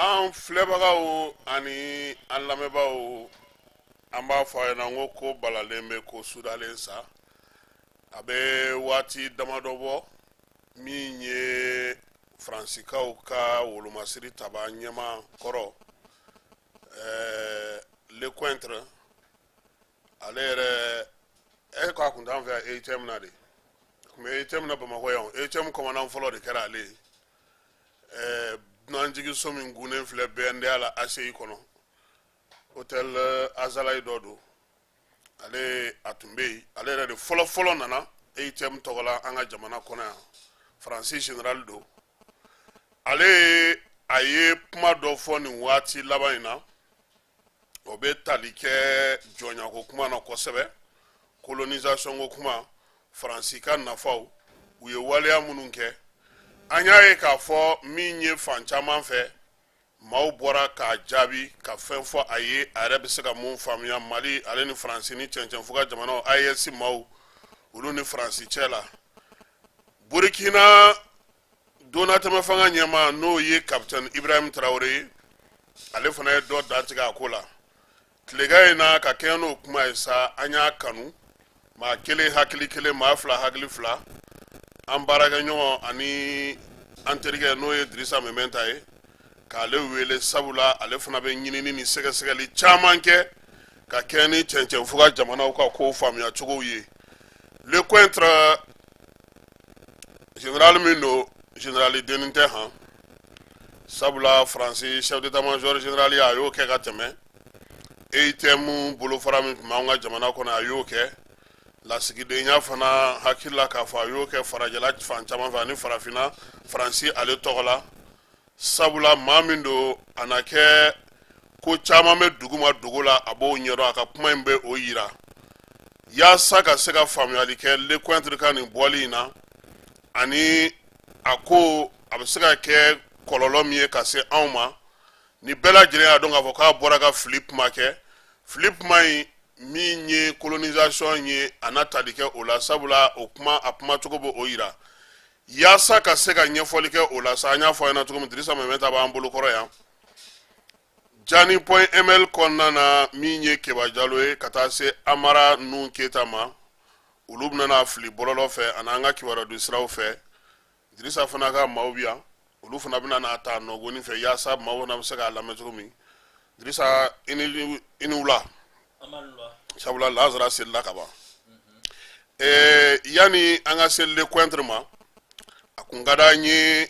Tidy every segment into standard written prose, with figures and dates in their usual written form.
An filɛbagaw ani an lamɛnbaaw, an b'a fɔ a ɲɛna n ko ko balalen bɛ ko sudalen sa. A bɛ waati damadɔ bɔ, min ye Faransikaw ka wolomasiri taba ɲɛmaa kɔrɔ, Lecointre, ale yɛrɛ e k'a kun t'an fɛ yan EUTM na de, tun bɛ EUTM na Bamakɔ yan. EUTM commandant fɔlɔ de kɛra ale ye. Dunanjiginso min gunnen filɛ BNDA la, ACI kɔnɔ, hôtel Azalaï dɔ don, ale a tun bɛ yen. Ale yɛrɛ de fɔlɔ fɔlɔ nana EUTM tɔgɔ la an ka jamana kɔnɔ yan. Faransi général don. Ale a ye kuma dɔ fɔ nin waati laban in na, o bɛ tali kɛ jɔnyako kuma na kosɛbɛ, colonisation ko kuma, Faransi ka nafaw, u ye waleya minnu kɛ. An y'a ye k'a fɔ min ye fan caman fɛ, maaw bɔra k'a jaabi ka fɛn fɔ a ye, a yɛrɛ bɛ se ka mun faamuya Mali ale ni Faransi ni cɛncɛnfuga jamanaw AES maaw, olu ni Faransi cɛ la. Burkina donnatɛmɛ fanga ɲɛmaa, n'o ye Capitaine Ibrahim Traoré ye, ale fana ye dɔ dantigɛ a ko la tilegan in na. Ka kɛɲɛ n'o kuma ye sa, an y'a kanu, maa kelen hakili kelen, maa fila hakili fila, an baarakɛɲɔgɔn ani an terikɛ, n'o ye Dirisa Mɛmɛnta ye, k'ale wele, sabula ale fana bɛ ɲinini ni sɛgɛsɛgɛli caman kɛ ka kɛɲɛ ni cɛncɛnfuga jamanaw ka ko faamuya cogow ye. Lecointre général min don, général dennin tɛ han, sabula Faransi chef d'état major général a y'o kɛ ka tɛmɛ. EUTM bolofara min tun b'an ka jamana kɔnɔ, a y'o kɛ. Lasigidenya fana, hakili la k'a fɔ a y'o kɛ farajɛla fan caman fɛ ani farafinna, Faransi ale tɔgɔ la, sabula maa min don, a na kɛ ko caman bɛ duguma dogo la, a b'o ɲɛdɔn. A ka kuma in bɛ o yira. Yaasa ka se ka faamuyali kɛ Lecointre ka nin bɔli in na, ani a ko a bɛ se ka kɛ kɔlɔlɔ min ye ka se anw ma, ni bɛɛ lajɛlen y'a dɔn k'a fɔ k'a bɔra ka fili kuma kɛ, fili kuma in min ye colonisation ye, a na tali kɛ o la, sabula o kuma, a kumacogo bɛ o yira. Yaasa ka se ka ɲɛfɔli kɛ o la sa, an y'a fɔ a ɲɛna cogo min, Dirisa Mɛmɛnta b'an bolo kɔrɔ yan jani.ml kɔnɔna na, min ye Keba Jalo ye, ka taa se Amara Nun Keyita ma. Olu bɛna fili bɔlɔlɔ fɛ ani an ka kibaruya siraw fɛ. Dirisa fana ka maaw bi yan, olu fana bɛna n'a ta nɔgɔni fɛ, yaasa maaw fana bɛ se k'a lamɛn cogo min. Dirisa, i ni wula, sabula lazara selila ka ban. Yanni an ka se Lecointre ma, a kun ka d'an ye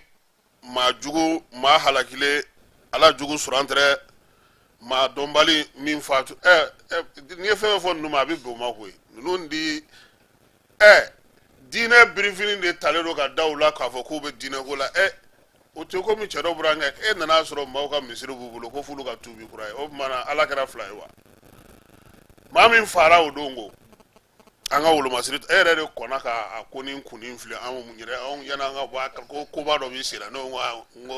maa jugu, maa halakilen, ala jugu surantɛrɛ, maa dɔnbali min fatu. N'i ye fɛn fɛn fɔ ninnu ma, a bɛ bɛn o ma koyi. Ninnu di diinɛ birifini de talen don ka da u la k'a fɔ k'u bɛ diinɛ ko la. O tɛ komi cɛ dɔ bɔra an kɛ, e nana sɔrɔ maaw ka misiri b'u bolo ko f'olu ka tuubi kura ye. O tuma na ala kɛra fila ye wa? Maa min fara o don ko an ka wolomasiri, e yɛrɛ de kɔnna ka a ko ni kunnin filɛ anw yɛrɛ anw yanni an ka bɔ a kan ko koba dɔ b'i sen na. Ne ko n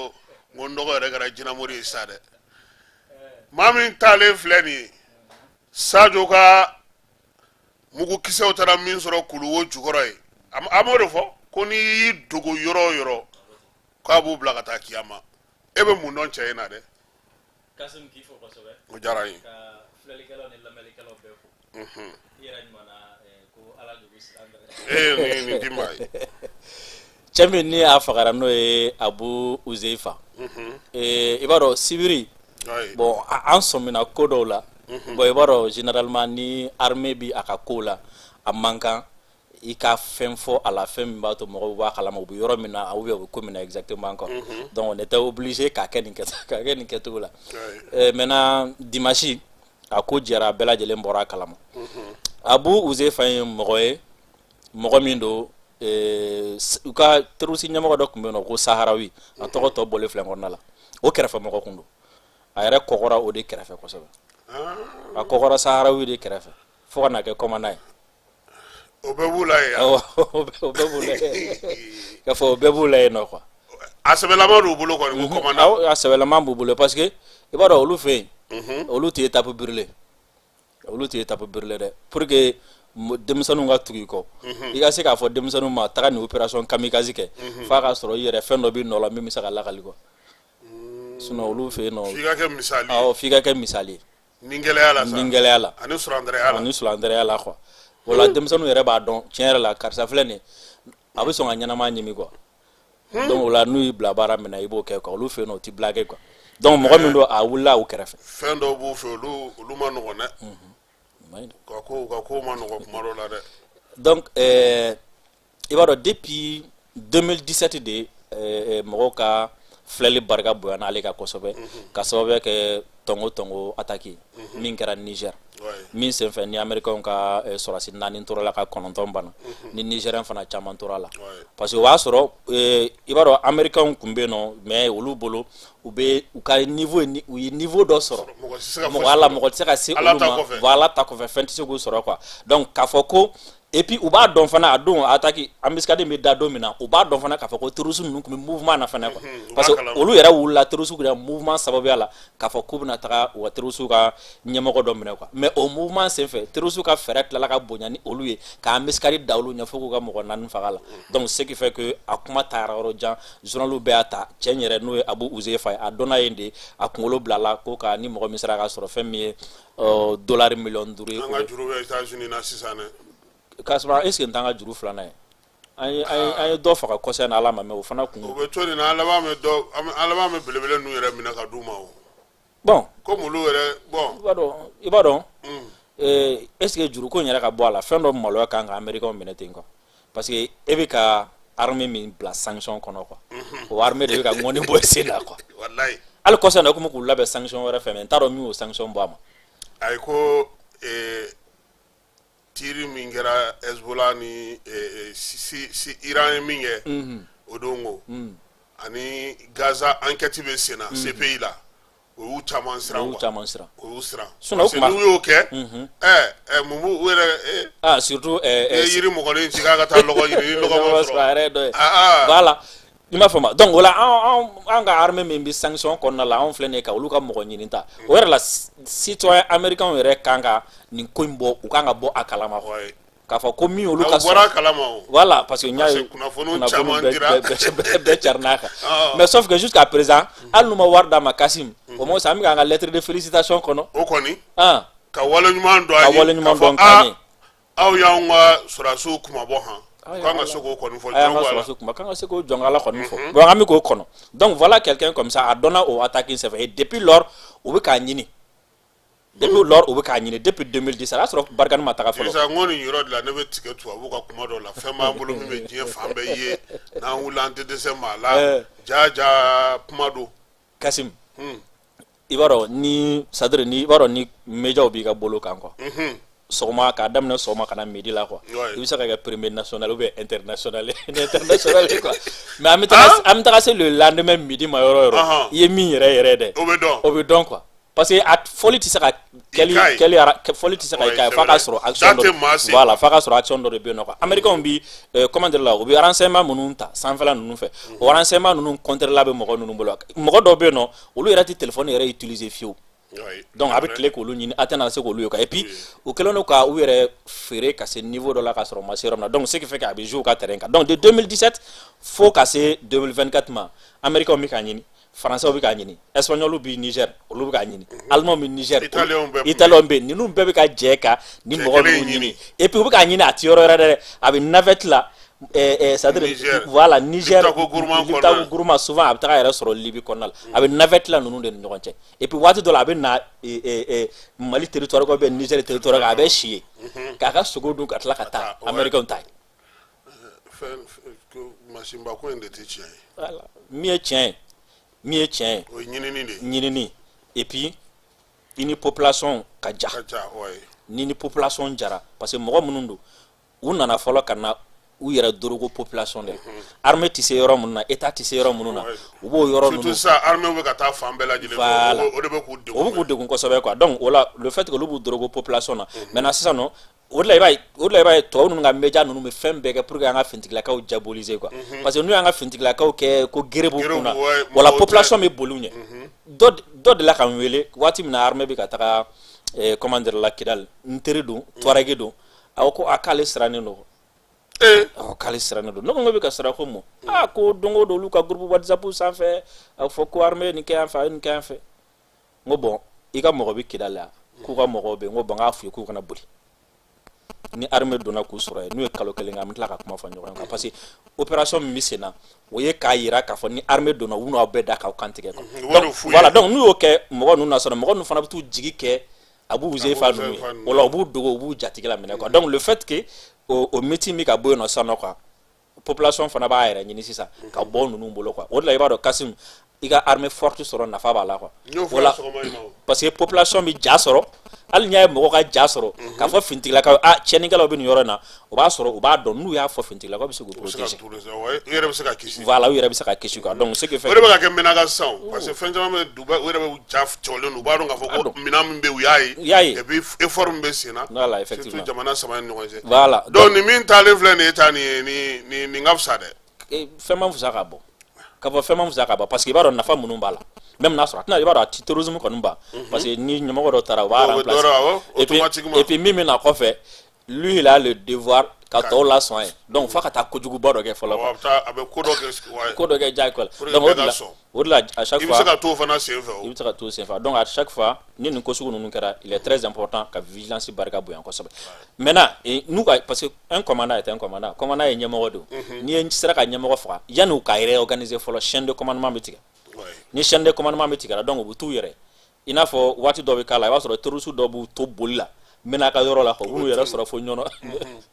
ko n dɔgɔ yɛrɛ kɛra jinɛmori ye sa dɛ. Maa min taalen filɛ nin ye, Sajo ka mugukisɛw taara min sɔrɔ kuluwo jukɔrɔ ye, a m'o de fɔ ko n'i y'i dogo yɔrɔ o yɔrɔ, k'a b'u bila ka taa kiyama. E bɛ mun dɔn cɛ in na dɛ? Kasim, k'i fo kosɛbɛ. O diyara n ye. Ka filɛlikɛlaw ni lamɛnlikɛlaw bɛɛ fo. I yɛrɛ ɲuman na ko ala jugu siran dɛ. Ee, nin ti maa ye. Cɛ min ni a fagara, n'o ye Abu Uzeifa, i b'a dɔn sibiri, bon, an sɔmina ko dɔw la. Bon, i b'a dɔn, généralement ni armée bi a ka ko la, a man kan i ka fɛn fɔ a la, fɛn min b'a to mɔgɔw b'a kalama u bɛ yɔrɔ min na ou bien u bɛ ko min na exactement quoi. Donc on était obligé k'a kɛ nin kɛcogo la. Maintenant, dimanche a ko jɛra, bɛɛ lajɛlen bɔra a kalama. Abu Uzeifa ye mɔgɔ ye, mɔgɔ min don, u ka terroriste ɲɛmɔgɔ dɔ tun bɛ yen nɔ ko Saharawi, a tɔgɔ tɔ bɔlen filɛ kɔnɔna la, o kɛrɛfɛ mɔgɔ kun don. A yɛrɛ kɔgɔra o de kɛrɛfɛ kosɛbɛ. A kɔgɔra Saharawi de kɛrɛfɛ fo ka na kɛ commandant ye. O bɛɛ b'u la yen. Awɔ, o bɛɛ b'u la yen, k'a fɔ o bɛɛ b'u la yen nɔ quoi. A sɛbɛlama d'u bolo kɔni ko commandant. Awɔ, a sɛbɛlama b'u bolo, parce que i b'a dɔn, olu fɛ yen, olu tɛ étape brûlée, olu tɛ étape brûlée dɛ. Pour que denmisɛnninw ka tugu i kɔ, i ka se k'a fɔ denmisɛnninw ma taga nin opération kamikaze kɛ, f'a ka sɔrɔ i yɛrɛ fɛn dɔ b'i nɔ la min bɛ se ka lakali quoi. Sinon olu fɛ yen nɔ, f'i ka kɛ misali ye. Awɔ, f'i ka kɛ misali ye. Ni gɛlɛya la sa. Ni gɛlɛya la. Ani sulandɛrɛya la. Ani sulandɛrɛya la quoi. O la denmisɛnninw yɛrɛ b'a dɔn tiɲɛ yɛrɛ la, karisa filɛ nin ye, a bɛ sɔn ka ɲɛnama ɲimi quoi. Donc o la, n'u y'i bila baara min na, i b'o kɛ quoi. Olu fɛ yen nɔ, u ti blague quoi. Donc mɔgɔ min don, a wulila u kɛrɛfɛ. Fɛn dɔw b'u fɛ, olu ma nɔgɔn dɛ. U ka ko ma nɔgɔn kuma dɔw la dɛ. Donc i b'a dɔn, depuis 2017 de mɔgɔw ka filɛli barika bonyana ale kan kosɛbɛ, ka sababuya kɛ Tongo Tongo attaque min kɛra Niger, min senfɛ ni Américains ka sɔrɔdasi naani tora la, ka 9 bana, ni Nigérien fana caman tora la. Parce que o b'a sɔrɔ i b'a dɔn, Américains tun bɛ yen nɔ, mais olu bolo, u bɛ u ka niveau, u ye niveau dɔ sɔrɔ. Mɔgɔ tɛ se ka mɔgɔ fosi ala sɔrɔ. Mɔgɔ tɛ se ka se Ala olu ta ma. kɔfɛ. Voilà, ta kɔfɛ, fɛn tɛ se k'u sɔrɔ quoi. Donc k'a fɔ ko, et puis u b'a dɔn fana, a don attaque embuscade bɛ da don min na, u b'a dɔn fana k'a fɔ ko terroriste ninnu tun bɛ mouvement na fana quoi. U b'a Parce que kalama. olu yɛrɛ wulila terroriste ka mouvement sababuya la, k'a fɔ k'u bɛna taga u ka terroriste ka ɲɛmɔgɔ dɔ minɛ quoi. Mais o mouvement senfɛ, terroriste ka fɛɛrɛ tilala ka bonya ni olu ye, ka embuscade da olu ɲɛ fo k'u ka mɔgɔ naani faga la. Donc ce qui fait que a kuma taara yɔrɔ jan, journal bɛɛ y'a ta. Cɛ in yɛrɛ, n'o ye Abu Uzefa ye, a dɔnna yen de, a kunkolo bilala ko ka ni mɔgɔ min sera ka sɔrɔ, fɛn min ye dolari 5 miliyɔn ye. An ka juru bɛ États-Unis na sisan dɛ. K'a sɔrɔ est ce que n t'an ka juru filanan ye? An ye dɔ faga kɔsɛ na, Ala ma, mɛ o fana kun O bɛ to nin na, an laban bɛ dɔ, an laban bɛ belebele ninnu yɛrɛ minɛ ka d'u ma o. Bon. Komi olu yɛrɛ, bon. I b'a dɔn, est ce que juruko in yɛrɛ ka bɔ a la, fɛn dɔ maloya kan ka Américain minɛ ten quoi. Parce que e bɛ ka armée min bila sanction kɔnɔ quoi, o armée de bɛ ka ŋɔni bɔ i sen na quoi. Walayi. Hali kɔsɛ na, komi k'u labɛn sanction wɛrɛ fɛ, mɛ n t'a dɔn min y'o sanction bɔ a ma. Ayi, ko tiri min kɛra Hezbollah ni si Iran ye min kɛ o don ko ani Gaza, enquête bɛ sen na CPI la, o y'u caman O siran y'u quoi. caman siran. O y'u siran. Sinon, o Parce que kuma- n'u y'o kɛ, mun b'u yɛrɛ Ah, surtout n'i ye yiri mɔgɔnin ci k'a ka taa lɔgɔ ɲini, ni lɔgɔ ma a sɔrɔ yɛrɛ ye dɔ ye. Ah, ah. Voilà, i m'a faamu. Donc o la, an ka armée min bɛ sanction kɔnɔna la, anw filɛ nin ye ka olu ka mɔgɔ ɲini ta o yɛrɛ la, citoyen américain yɛrɛ kan ka nin ko in bɔ, u kan ka bɔ a kalama quoi. K'a fɔ ko min olu Aw ka bɔra sɔrɔ a kalama o. Voilà, parce que n y'a Parce ye que kunnafoniw caman bɛɛ dira. bɛɛ carin'a kan. Ah. Mais sauf que jusqu'à présent, hali n'u ma wari d'a ma, Kasim, au moins an bɛ k'an ka lettre de félicitation kɔnɔ. O kɔni ah ka waleɲuman dɔn ka an ye waleɲuman k'a fɔ, dɔn k'an ye. Ah, aw y'anw ka sɔrɔdasiw kumabɔ han. Ayi, k'an ka ala. se k'o kɔni fɔ A y'an ka jɔn ko a la. sɔrɔdasiw kuma k'an ka se k'o jɔn ala kɔni fɔ. Bon, an bɛ k'o kɔnɔ. Donc voilà, quelqu'un comme ça, a dɔnna o attaque in senfɛ, et depuis lors u bɛ k'a ɲini, depuis lors u bɛ k'a ɲini, depuis 2010, a y'a sɔrɔ Barkhane ma taga fɔlɔ. Sisan n ko nin yɔrɔ de la, ne bɛ tigɛ tubabu ka kuma dɔ la. Fɛn b'an bolo min bɛ diɲɛ fan bɛɛ ye, n'an wulila, an tɛ dɛsɛ maa la. Ja ja kuma don. Kasim, i b'a dɔn ni, c'est à dire ni i b'a dɔn ni médiaw b'i ka bolo kan quoi, sɔgɔma k'a daminɛ sɔgɔma ka na midi la quoi, i bɛ se ka kɛ premier national ou bien international, ni international ye quoi. Mais an bɛ taga se le lendemain midi ma, yɔrɔ o yɔrɔ, i ye min yɛrɛ yɛrɛ dɛ, O bɛ dɔn. O bɛ dɔn quoi. Parce que a fɔli tɛ se ka kɛli k'a ye. Kɛli fɔli tɛ se ka k'a ye c'est f'a ka vrai. sɔrɔ action Da dɔ tɛ maa sen. Voilà, f'a ka sɔrɔ action dɔ de bɛ yen nɔ quoi. Américains bi comment dire la, u bɛ renseignement minnu ta sanfɛla ninnu fɛ, o renseignement ninnu contre la bɛ mɔgɔ ninnu bolo. Mɔgɔ dɔw bɛ yen nɔ, olu yɛrɛ tɛ téléphone yɛrɛ utiliser fiyewu. Donc a bɛ tile k'olu ɲini, a tɛna se k'olu ye quoi. Et puis u kɛlen don ka u yɛrɛ feere ka se niveau dɔ la, ka sɔrɔ u ma se yɔrɔ min na. Donc ce qui fait que a bɛ jouer u ka terrain kan. Donc de 2017 fo ka se 2024 ma, Américains bɛ k'a ɲini, Français bɛ k'a ɲini, Espagnols bɛ Niger, olu bɛ k'a ɲini, Allemands bɛ Niger, Italiens bɛɛ tun bɛ. Italiens bɛ yen. Ninnu bɛɛ bɛ ka jɛ ka ni Cɛ mɔgɔ kelen ninnu ɲini. ɲini. Et puis u bɛ k'a ɲini, a ti yɔrɔ wɛrɛ dɛ, a bɛ navette la, c'est à dire Niger. Voilà, Niger. Liptako Gourma kɔnɔna. Liptako Gourma, souvent a bɛ taga yɛrɛ sɔrɔ Libi kɔnɔna la, a bɛ navette la ninnu de ni ɲɔgɔn cɛ. Et puis waati dɔ la, a bɛ na Mali territoire kɔ bɛ Niger territoire kan, a bɛ si yen k'a ka sogo dun, ka tila ka taa. Taa, ouais. Américains ta ye. Fɛn ko masinba ko in de tɛ tiɲɛ ye. Voilà, min ye tiɲɛ ye, min ye tiɲɛ ye, O ye ɲinini de ye. Ɲinini, et puis i ni population ka ja. Ka ca, ouais. Ni population jara, parce que mɔgɔ minnu don, u nana fɔlɔ ka na u yɛrɛ dorogo population de la. Armée tɛ se yɔrɔ minnu na, état tɛ se yɔrɔ minnu na, u b'o yɔrɔ Surtout ninnu sisan, armée bɛ ka taa fan bɛɛ lajɛlen fɛ. Voilà. O de bɛ k'u degun. O bɛ k'u degun kosɛbɛ quoi. Donc o la, le fait que olu b'u dorogo population na, maintenant sisan nɔ, o de la i b'a ye tubabu ninnu ka média ninnu bɛ fɛn bɛɛ kɛ pour que an ka finitigilakaw diaboliser quoi. Parce que n'u y'an ka finitigilakaw kɛ ko gere b'u Gere kun na, b'u, ouais, wala mɔgɔw tɛ- population bɛ boli u ɲɛ. Dɔ delila ka n wele waati min na armée bɛ ka taga comment dire la, Kidal, n teri don, Touareg don, a ko ko a k'ale sirannen don. Ɔ, k'ale sirannen don. Ne ko n ko bɛ ka siran ko mun? Aa, ko don o don olu ka groupe WhatsApp sanfɛ, a fɔ ko armée ye nin kɛ yan fɛ, a ye nin kɛ yan fɛ. N ko bon, i ka mɔgɔ bɛ Kidali yan, k'u ka mɔgɔw bɛ yen. N ko bon, n k'a f'u ye k'u kana boli. Ni armée donna k'u sɔrɔ yen, n'u ye kalo 1 kɛ, an bɛ tila ka kuma fɔ ɲɔgɔn ye quoi. Parce que opération min bɛ sen na, o ye k'a yira k'a fɔ ni armée donna, u n'aw bɛɛ da k'aw kan tigɛ quoi. U b'o de f'u ye. Voilà, donc n'u y'o kɛ mɔgɔ ninnu na sɔrɔ, mɔgɔ ninnu fana bɛ t'u jigi kɛ Abu Huzaifa ninnu ye. Huzaifa ninnu. O la u b'u dogo, u b'u jatigɛ minɛ quoi. Donc le fait que o meeting bɛ ka bɔ yen nɔ sisan nɔ quoi, population fana b'a yɛrɛ ɲini sisan ka bɔ ninnu bolo quoi. O de la i b'a dɔn Kasim, i ka armée forte sɔrɔ, nafa b'a la quoi. N y'o O fɔ la sɔgɔma in na o. Parce que population bɛ ja sɔrɔ. Hali n'i y'a ye mɔgɔ ka ja sɔrɔ k'a fɔ finitigilakaw, ah, tiɲɛnikɛlaw bɛ nin yɔrɔ in na, o b'a sɔrɔ u b'a dɔn, n'u y'a fɔ finitigilakaw bɛ se k'u U bɛ se ka protéger. tourner, ouais, u yɛrɛ bɛ se ka kisi. Voilà, u yɛrɛ bɛ se ka kisi quoi. Donc ce qui fait O de bɛ ka kɛ Menaka sisan o, parce que fɛn caman bɛ Dubaï, u yɛrɛ bɛ ja jɔlen don, u b'a dɔn k'a fɔ ko minɛn min bɛ yen, u y'a ye. U y'a ye. Et puis effort min bɛ sen na, Voilà, effectivement. surtout jamana saba ni ɲɔgɔn cɛ. Voilà. Donc nin min taalen filɛ nin ye tan, nin ye nin ka fisa dɛ. Fɛn ma fusa ka bɔ k'a fɔ, fɛn ma fusa ka bɔ, parce que i b'a dɔn nafa minnu b'a la, même n'a sɔrɔ a tɛna, i b'a dɔn a ti terrorisme kɔni ban, parce que ni ɲɛmɔgɔ dɔ taara, u b'a O bɛ remplacer. dɔ awɔ, Et puis automatiquement. Et puis min bɛ na kɔfɛ, lui, il a le devoir ka tɔw lasɔn ye. Donc f'a ka taa kojuguba dɔ kɛ fɔlɔ Awɔ, quoi. a bɛ taa, a bɛ ko dɔ kɛ, ouais. Ko dɔ kɛ diyagoya. Pour que Donc o bɛɛ de ka la sɔn. O de la, à chaque I bɛ fois se ka t'o fana sen fɛ o. I bɛ se ka t'o senfɛ. Donc à chaque fois ni nin ko sugu ninnu kɛra, il est très important ka vigilance barika bonya kosɛbɛ. Maintenant n'u ka, parce que un commandant est un commandant, commandant ye ɲɛmɔgɔ de ye. N'i ye sera ka ɲɛmɔgɔ faga, yanni u ka réorganiser fɔlɔ, chaîne de commandement bɛ tigɛ. Ni chaîne de commandement bɛ tigɛra, donc u bɛ t'u yɛrɛ i n'a fɔ waati dɔ bɛ k'a la, i b'a sɔrɔ terroriste dɔ b'u to boli la Menaka yɔrɔ la quoi, u b'u yɛrɛ sɔrɔ fo Ɲɔnɔ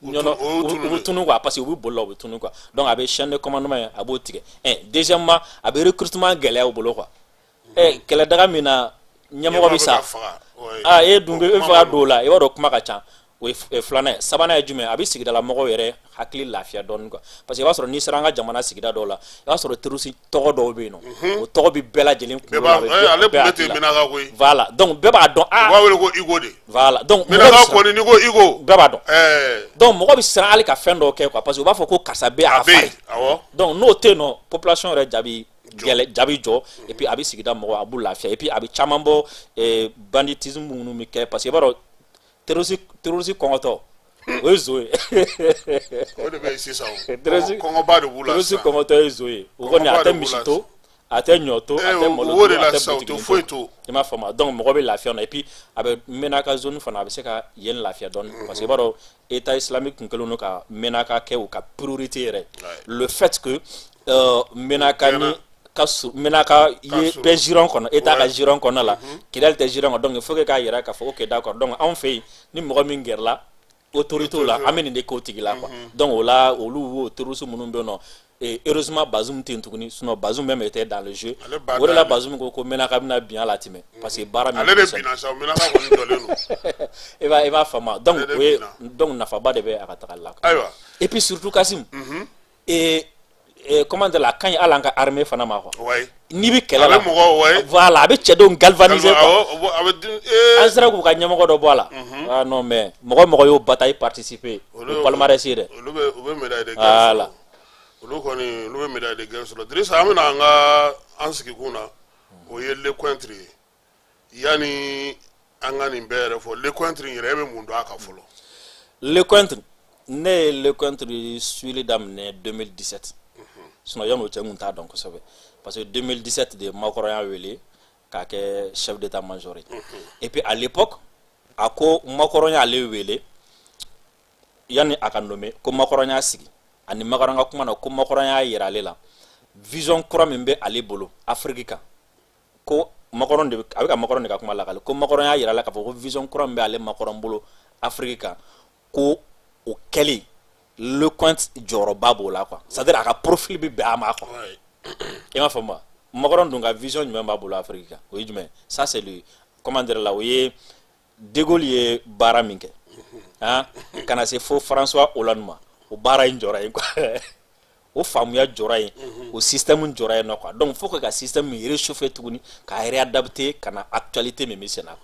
Ɲɔnɔ. O y'u U tunun bɛ de. Tunu quoi, parce que u bɛ boli la, u bɛ tunu quoi. Donc a bɛ chaîne de commandement ye, a b'o tigɛ. Un, deuxièmement, a bɛ recrutement gɛlɛya u bolo quoi. Kɛlɛdaga min na ɲɛmɔgɔ bɛ sa, ka faga, ouais. aa, e dun bɛ e O fɛ ka kuma don o la, i b'a dɔn kuma ka ca. O ye filanan ye. Sabanan ye jumɛn? A bɛ sigidala mɔgɔw yɛrɛ hakili lafiya dɔɔnin quoi, parce que i b'a sɔrɔ n'i sera an ka jamana sigida dɔw la, i b'a sɔrɔ terroriste tɔgɔ dɔw bɛ yen nɔ, o tɔgɔ bɛ bɛɛ lajɛlen Bɛɛ kunkolo la, b'a a bɛ ale bɛɛ tun bɛ hakili ten la. Menaka koyi. Voilà, donc bɛɛ b'a dɔn. U Ah, b'a wele ko Igo de. Voilà, donc mɔgɔ bɛ Menaka siran. kɔni, n'i ko Igo, Bɛɛ b'a dɔn. Donc mɔgɔ bɛ siran hali ka fɛn dɔw kɛ quoi, parce que u b'a fɔ ko karisa bɛ yen, a A ka bɛ yen, farin. Awɔ. Donc n'o tɛ yen nɔ, population yɛrɛ jaabi gɛlɛ, jaabi jɔ. Et puis a bɛ sigida mɔgɔ, a b'u lafiya. Et puis a bɛ caman bɔ banditisme minnu bɛ kɛ, parce que i b'a dɔn terroriste kɔngɔtɔ, o ye zo ye. O de bɛ yen sisan o. Terroriste Kɔngɔba de b'u la terroriste sisan. kɔngɔtɔ ye zo ye. O kɔni, a Kɔngɔba tɛ de b'u misi la. to, a tɛ ɲɔ to, a tɛ malo o b'o to, de a la tɛ sisan, u tɛ butiginin foyi to. to. I m'a faamu? Donc mɔgɔ bɛ lafiya na. Et puis a bɛ Menaka zone fana, a bɛ se ka yen lafiya dɔɔni, parce que i b'a dɔn État islamique kun kɛlen don ka Menaka kɛ u ka priorité yɛrɛ. Le fait que Menaka ni ka su, Menaka ye surun. Bɛɛ giron kɔnɔ, État ka giron kɔnɔna la, Kidali tɛ giron kɔnɔ. Donc il faut que k'a yira k'a fɔ ok, d'accord, donc anw fɛ yen, ni mɔgɔ min gɛrɛla autorité la, an bɛ nin de k'o tigi la quoi. Donc o la, olu o terroriste minnu bɛ yen nɔ, et heureusement Bazoum tɛ yen tuguni, sinon Bazoum même était dans le jeu. Ale ba O de la d'ale. Bazoum ko ko Menaka bɛna bin a la tɛmɛ, parce que baara min Ale de bɛ sen. binna sa, Menaka kɔni jɔlen don. I b'a faamu? Donc Ale de o ye binna. Donc nafaba de bɛ a ka tagali la quoi. Ayiwa. Et puis surtout Kasim, et comment dire la, a ka ɲi hali an ka armée fana ma quoi. N'i bɛ kɛlɛ A la, bɛ mɔgɔw, ouais. Voilà, a bɛ cɛdenw galvaniser quoi. Awɔ, a bɛ di An sera k'u ka ɲɛmɔgɔ dɔ bɔ a la. Ah non, mais mɔgɔ mɔgɔ y'o bataille participer, o palmarès ye dɛ. Olu bɛ, u bɛ médaille de guerre Voilà. sɔrɔ. Olu kɔni, olu bɛ médaille de guerre sɔrɔ. Dirisa, an bɛna an ka an sigikun na, o ye Lecointre ye. Yanni an ka nin bɛɛ yɛrɛ fɔ, Lecointre yɛrɛ, e bɛ mun dɔn a kan fɔlɔ? Lecointre, ne ye Lecointre suivre daminɛ 2017, sinon yan'o cɛ n kun t'a dɔn kosɛbɛ, parce que 2017 de Macron y'a wele k'a kɛ chef d'état-major ye. Et puis à l'époque, a ko Macron y'ale wele yanni a ka nommé, ko Macron y'a sigi ani Macron ka kuma na, ko Macron y'a yira ale la vision kura min bɛ ale bolo Afrique kan. Ko Macron de a bɛ ka, Macron de ka kuma lakale, ko Macron y'a yira la k'a fɔ ko vision kura min bɛ ale Macron bolo Afrique kan, ko o kɛli, Lecointre jɔyɔrɔba b'o la quoi. C'est à dire a ka profil bɛ bɛn a ma quoi. I m'a faamu wa? Macron dun ka vision jumɛn b'a bolo Afrique kan? O ye jumɛn? Ça c'est le, comment dire la, o ye De Gaulle ye baara min kɛ, han, ka na se fo François Hollande ma, o baara in jɔra yen quoi, o faamuya jɔra yen, o système jɔra yen nɔ quoi. Donc faut que ka système réchauffer tuguni, k'a réadapter ka na actualité min bɛ sen na.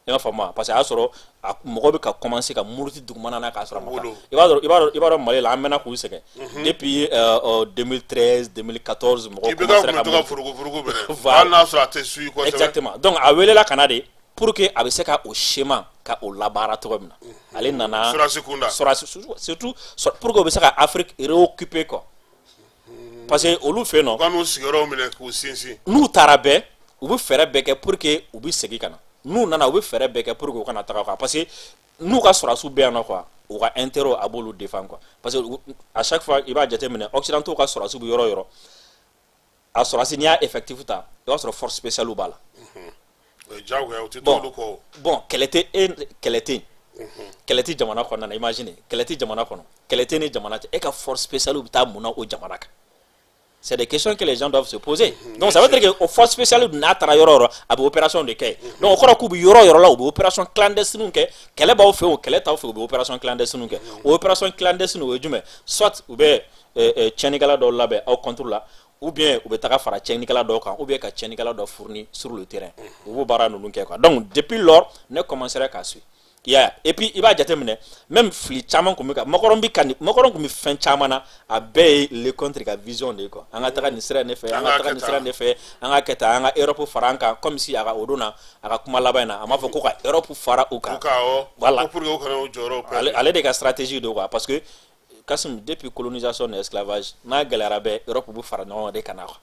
I m'a faamu wa? Parce que a y'a sɔrɔ a mɔgɔ bɛ ka commencer ka muruti dugumana na k'a sɔrɔ a ma taa. I b'a dɔn Mali la, an mɛnna k'u sɛgɛn depuis 2013, 2014, mɔgɔw I bɛ ka commencera kun bɛ to ka muruti. furugu furugu minɛ. Voilà. Hali n'a sɔrɔ a tɛ suit kosɛbɛ. Exactement. Donc a welela ka na de. Pour que a bɛ se ka o schéma ka o labaara cogo min na, ale nana sɔrɔdasi kunda. Sɔrɔdasi, surtout pour que o bɛ se ka Afrique réoccuper quoi, parce que olu fɛ yen nɔ U ka n'u sigiyɔrɔw minɛ k'u sinsin. N'u taara bɛɛ, u bɛ fɛɛrɛ bɛɛ kɛ pour que u bɛ segin ka na. N'u nana, u bɛ fɛɛrɛ bɛɛ kɛ pour que u kana taga quoi, parce que n'u ka sɔrɔdasiw bɛ yan nɔ quoi, u ka intérêt a b'olu défend quoi. Parce que à chaque fois, i b'a jateminɛ, occidentaux ka sɔrɔdasiw bɛ yɔrɔ o yɔrɔ, a sɔrɔdasi, n'i y'a effectif ta, i b'a sɔrɔ force spéciale b'a la. O ye diyagoya, o tɛ Bon. t'olu kɔ o. Bon, kɛlɛ tɛ e, kɛlɛ tɛ yen, kɛlɛ tɛ jamana kɔnɔna na. Imagine, kɛlɛ tɛ jamana kɔnɔ, kɛlɛ tɛ ni jamana cɛ, e ka force spéciale bɛ taa mun na o jamana kan? C'est des questions que les gens doivent se poser. Donc ça veut dire que o force spéciale dun, n'a taara yɔrɔ o yɔrɔ, a bɛ opération de kɛ. Donc o kɔrɔ k'u bɛ yɔrɔ o yɔrɔ la, u bɛ opération clandestine kɛ. Kɛlɛ b'aw fɛ o, kɛlɛ t'aw fɛ, u bɛ opération clandestine kɛ. O opération clandestine, o ye jumɛn? Soit u bɛ tiɲɛnikɛla dɔw labɛn aw contre la, ou bien u bɛ taga fara tiɲɛnikɛla dɔw kan, ou bien ka tiɲɛnikɛla dɔ fournir sur le terrain. U b'o baara ninnu kɛ quoi. Donc depuis lors, ne commencera k'a suivre. I y'a ye? Et puis i b'a jateminɛ, même fili caman kun bɛ ka Macron bi ka nin, Macron kun bɛ fɛn caman na, a bɛɛ ye Lecointre ka vision de ye quoi. An ka taga nin sira in de fɛ, an ka taga nin sira in de fɛ, an ka kɛ tan, an ka Europe fara an kan, comme si a ka o don na, a ka kuma laban in na, a m'a fɔ ko ka Europe fara u kan. U ka awɔ. Voilà. Ko pour que u kana u jɔyɔrɔw perdre. Ale de ka stratégie don quoi, parce que Kassim, depuis colonisation ni esclavage n'a gɛlɛyara bɛɛ, Europe bɛ fara ɲɔgɔn kan de ka na quoi.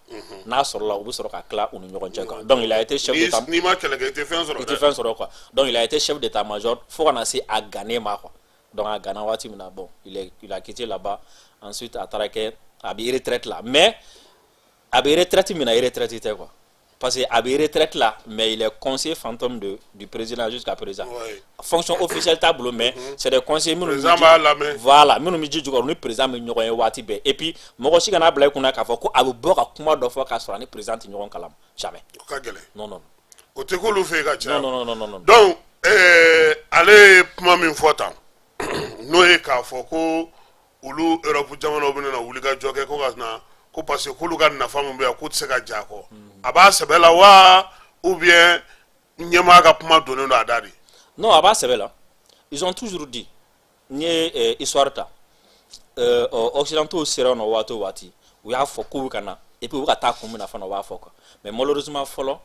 N'a sɔrɔla, u bɛ sɔrɔ ka tila u ni ɲɔgɔn cɛ quoi. Donc il a été chef d'état. N'i ma kɛlɛ kɛ, i tɛ fɛn sɔrɔ I tɛ dɛ. Fɛn sɔrɔ quoi. Donc il a été chef d'état-major fo ka na se a gannen ma quoi. Donc a ganna waati min na, bon, il a quitté là-bas. Ensuite a taara kɛ, a bɛ retraite la, mais a bɛ retraite min na, retraite tɛ quoi, parce que a bɛ retraite la, mais il est conseiller fantôme du président jusqu'à présent. Fonction officielle t'a bolo, mais c'est des conseillers minnu bɛ Président b'a lamɛn. Voilà, minnu bɛ ji jukɔrɔ, ni président bɛ ɲɔgɔn ye waati bɛɛ. Et puis mɔgɔ si kana bila i kunna k'a fɔ ko a bɛ bɔ ka kuma dɔ fɔ k'a sɔrɔ a ni président tɛ ɲɔgɔn kalama, jamais. O ka gɛlɛn. Non, non. O tɛ k'olu fɛ yen ka caya. Non, non, non, non, non. Donc ale ye kuma min fɔ tan, n'o ye k'a fɔ ko olu Europe jamanaw bɛna na wuli ka jɔ kɛ ko ka na ko parce que k'olu ka nafa min bɛ yan, k'u tɛ se ka ja a kɔ, a b'a sɛbɛ la wa, ou bien ɲɛmaa ka kuma donnen don a da de? Non, a b'a sɛbɛ la. Ils ont toujours dit, n'i ye histoire ta, occidentaux sera nɔ waati o waati, u y'a fɔ k'u bɛ ka na, et puis u bɛ ka taa kun min na fana, u b'a fɔ quoi. Mais malheureusement, fɔlɔ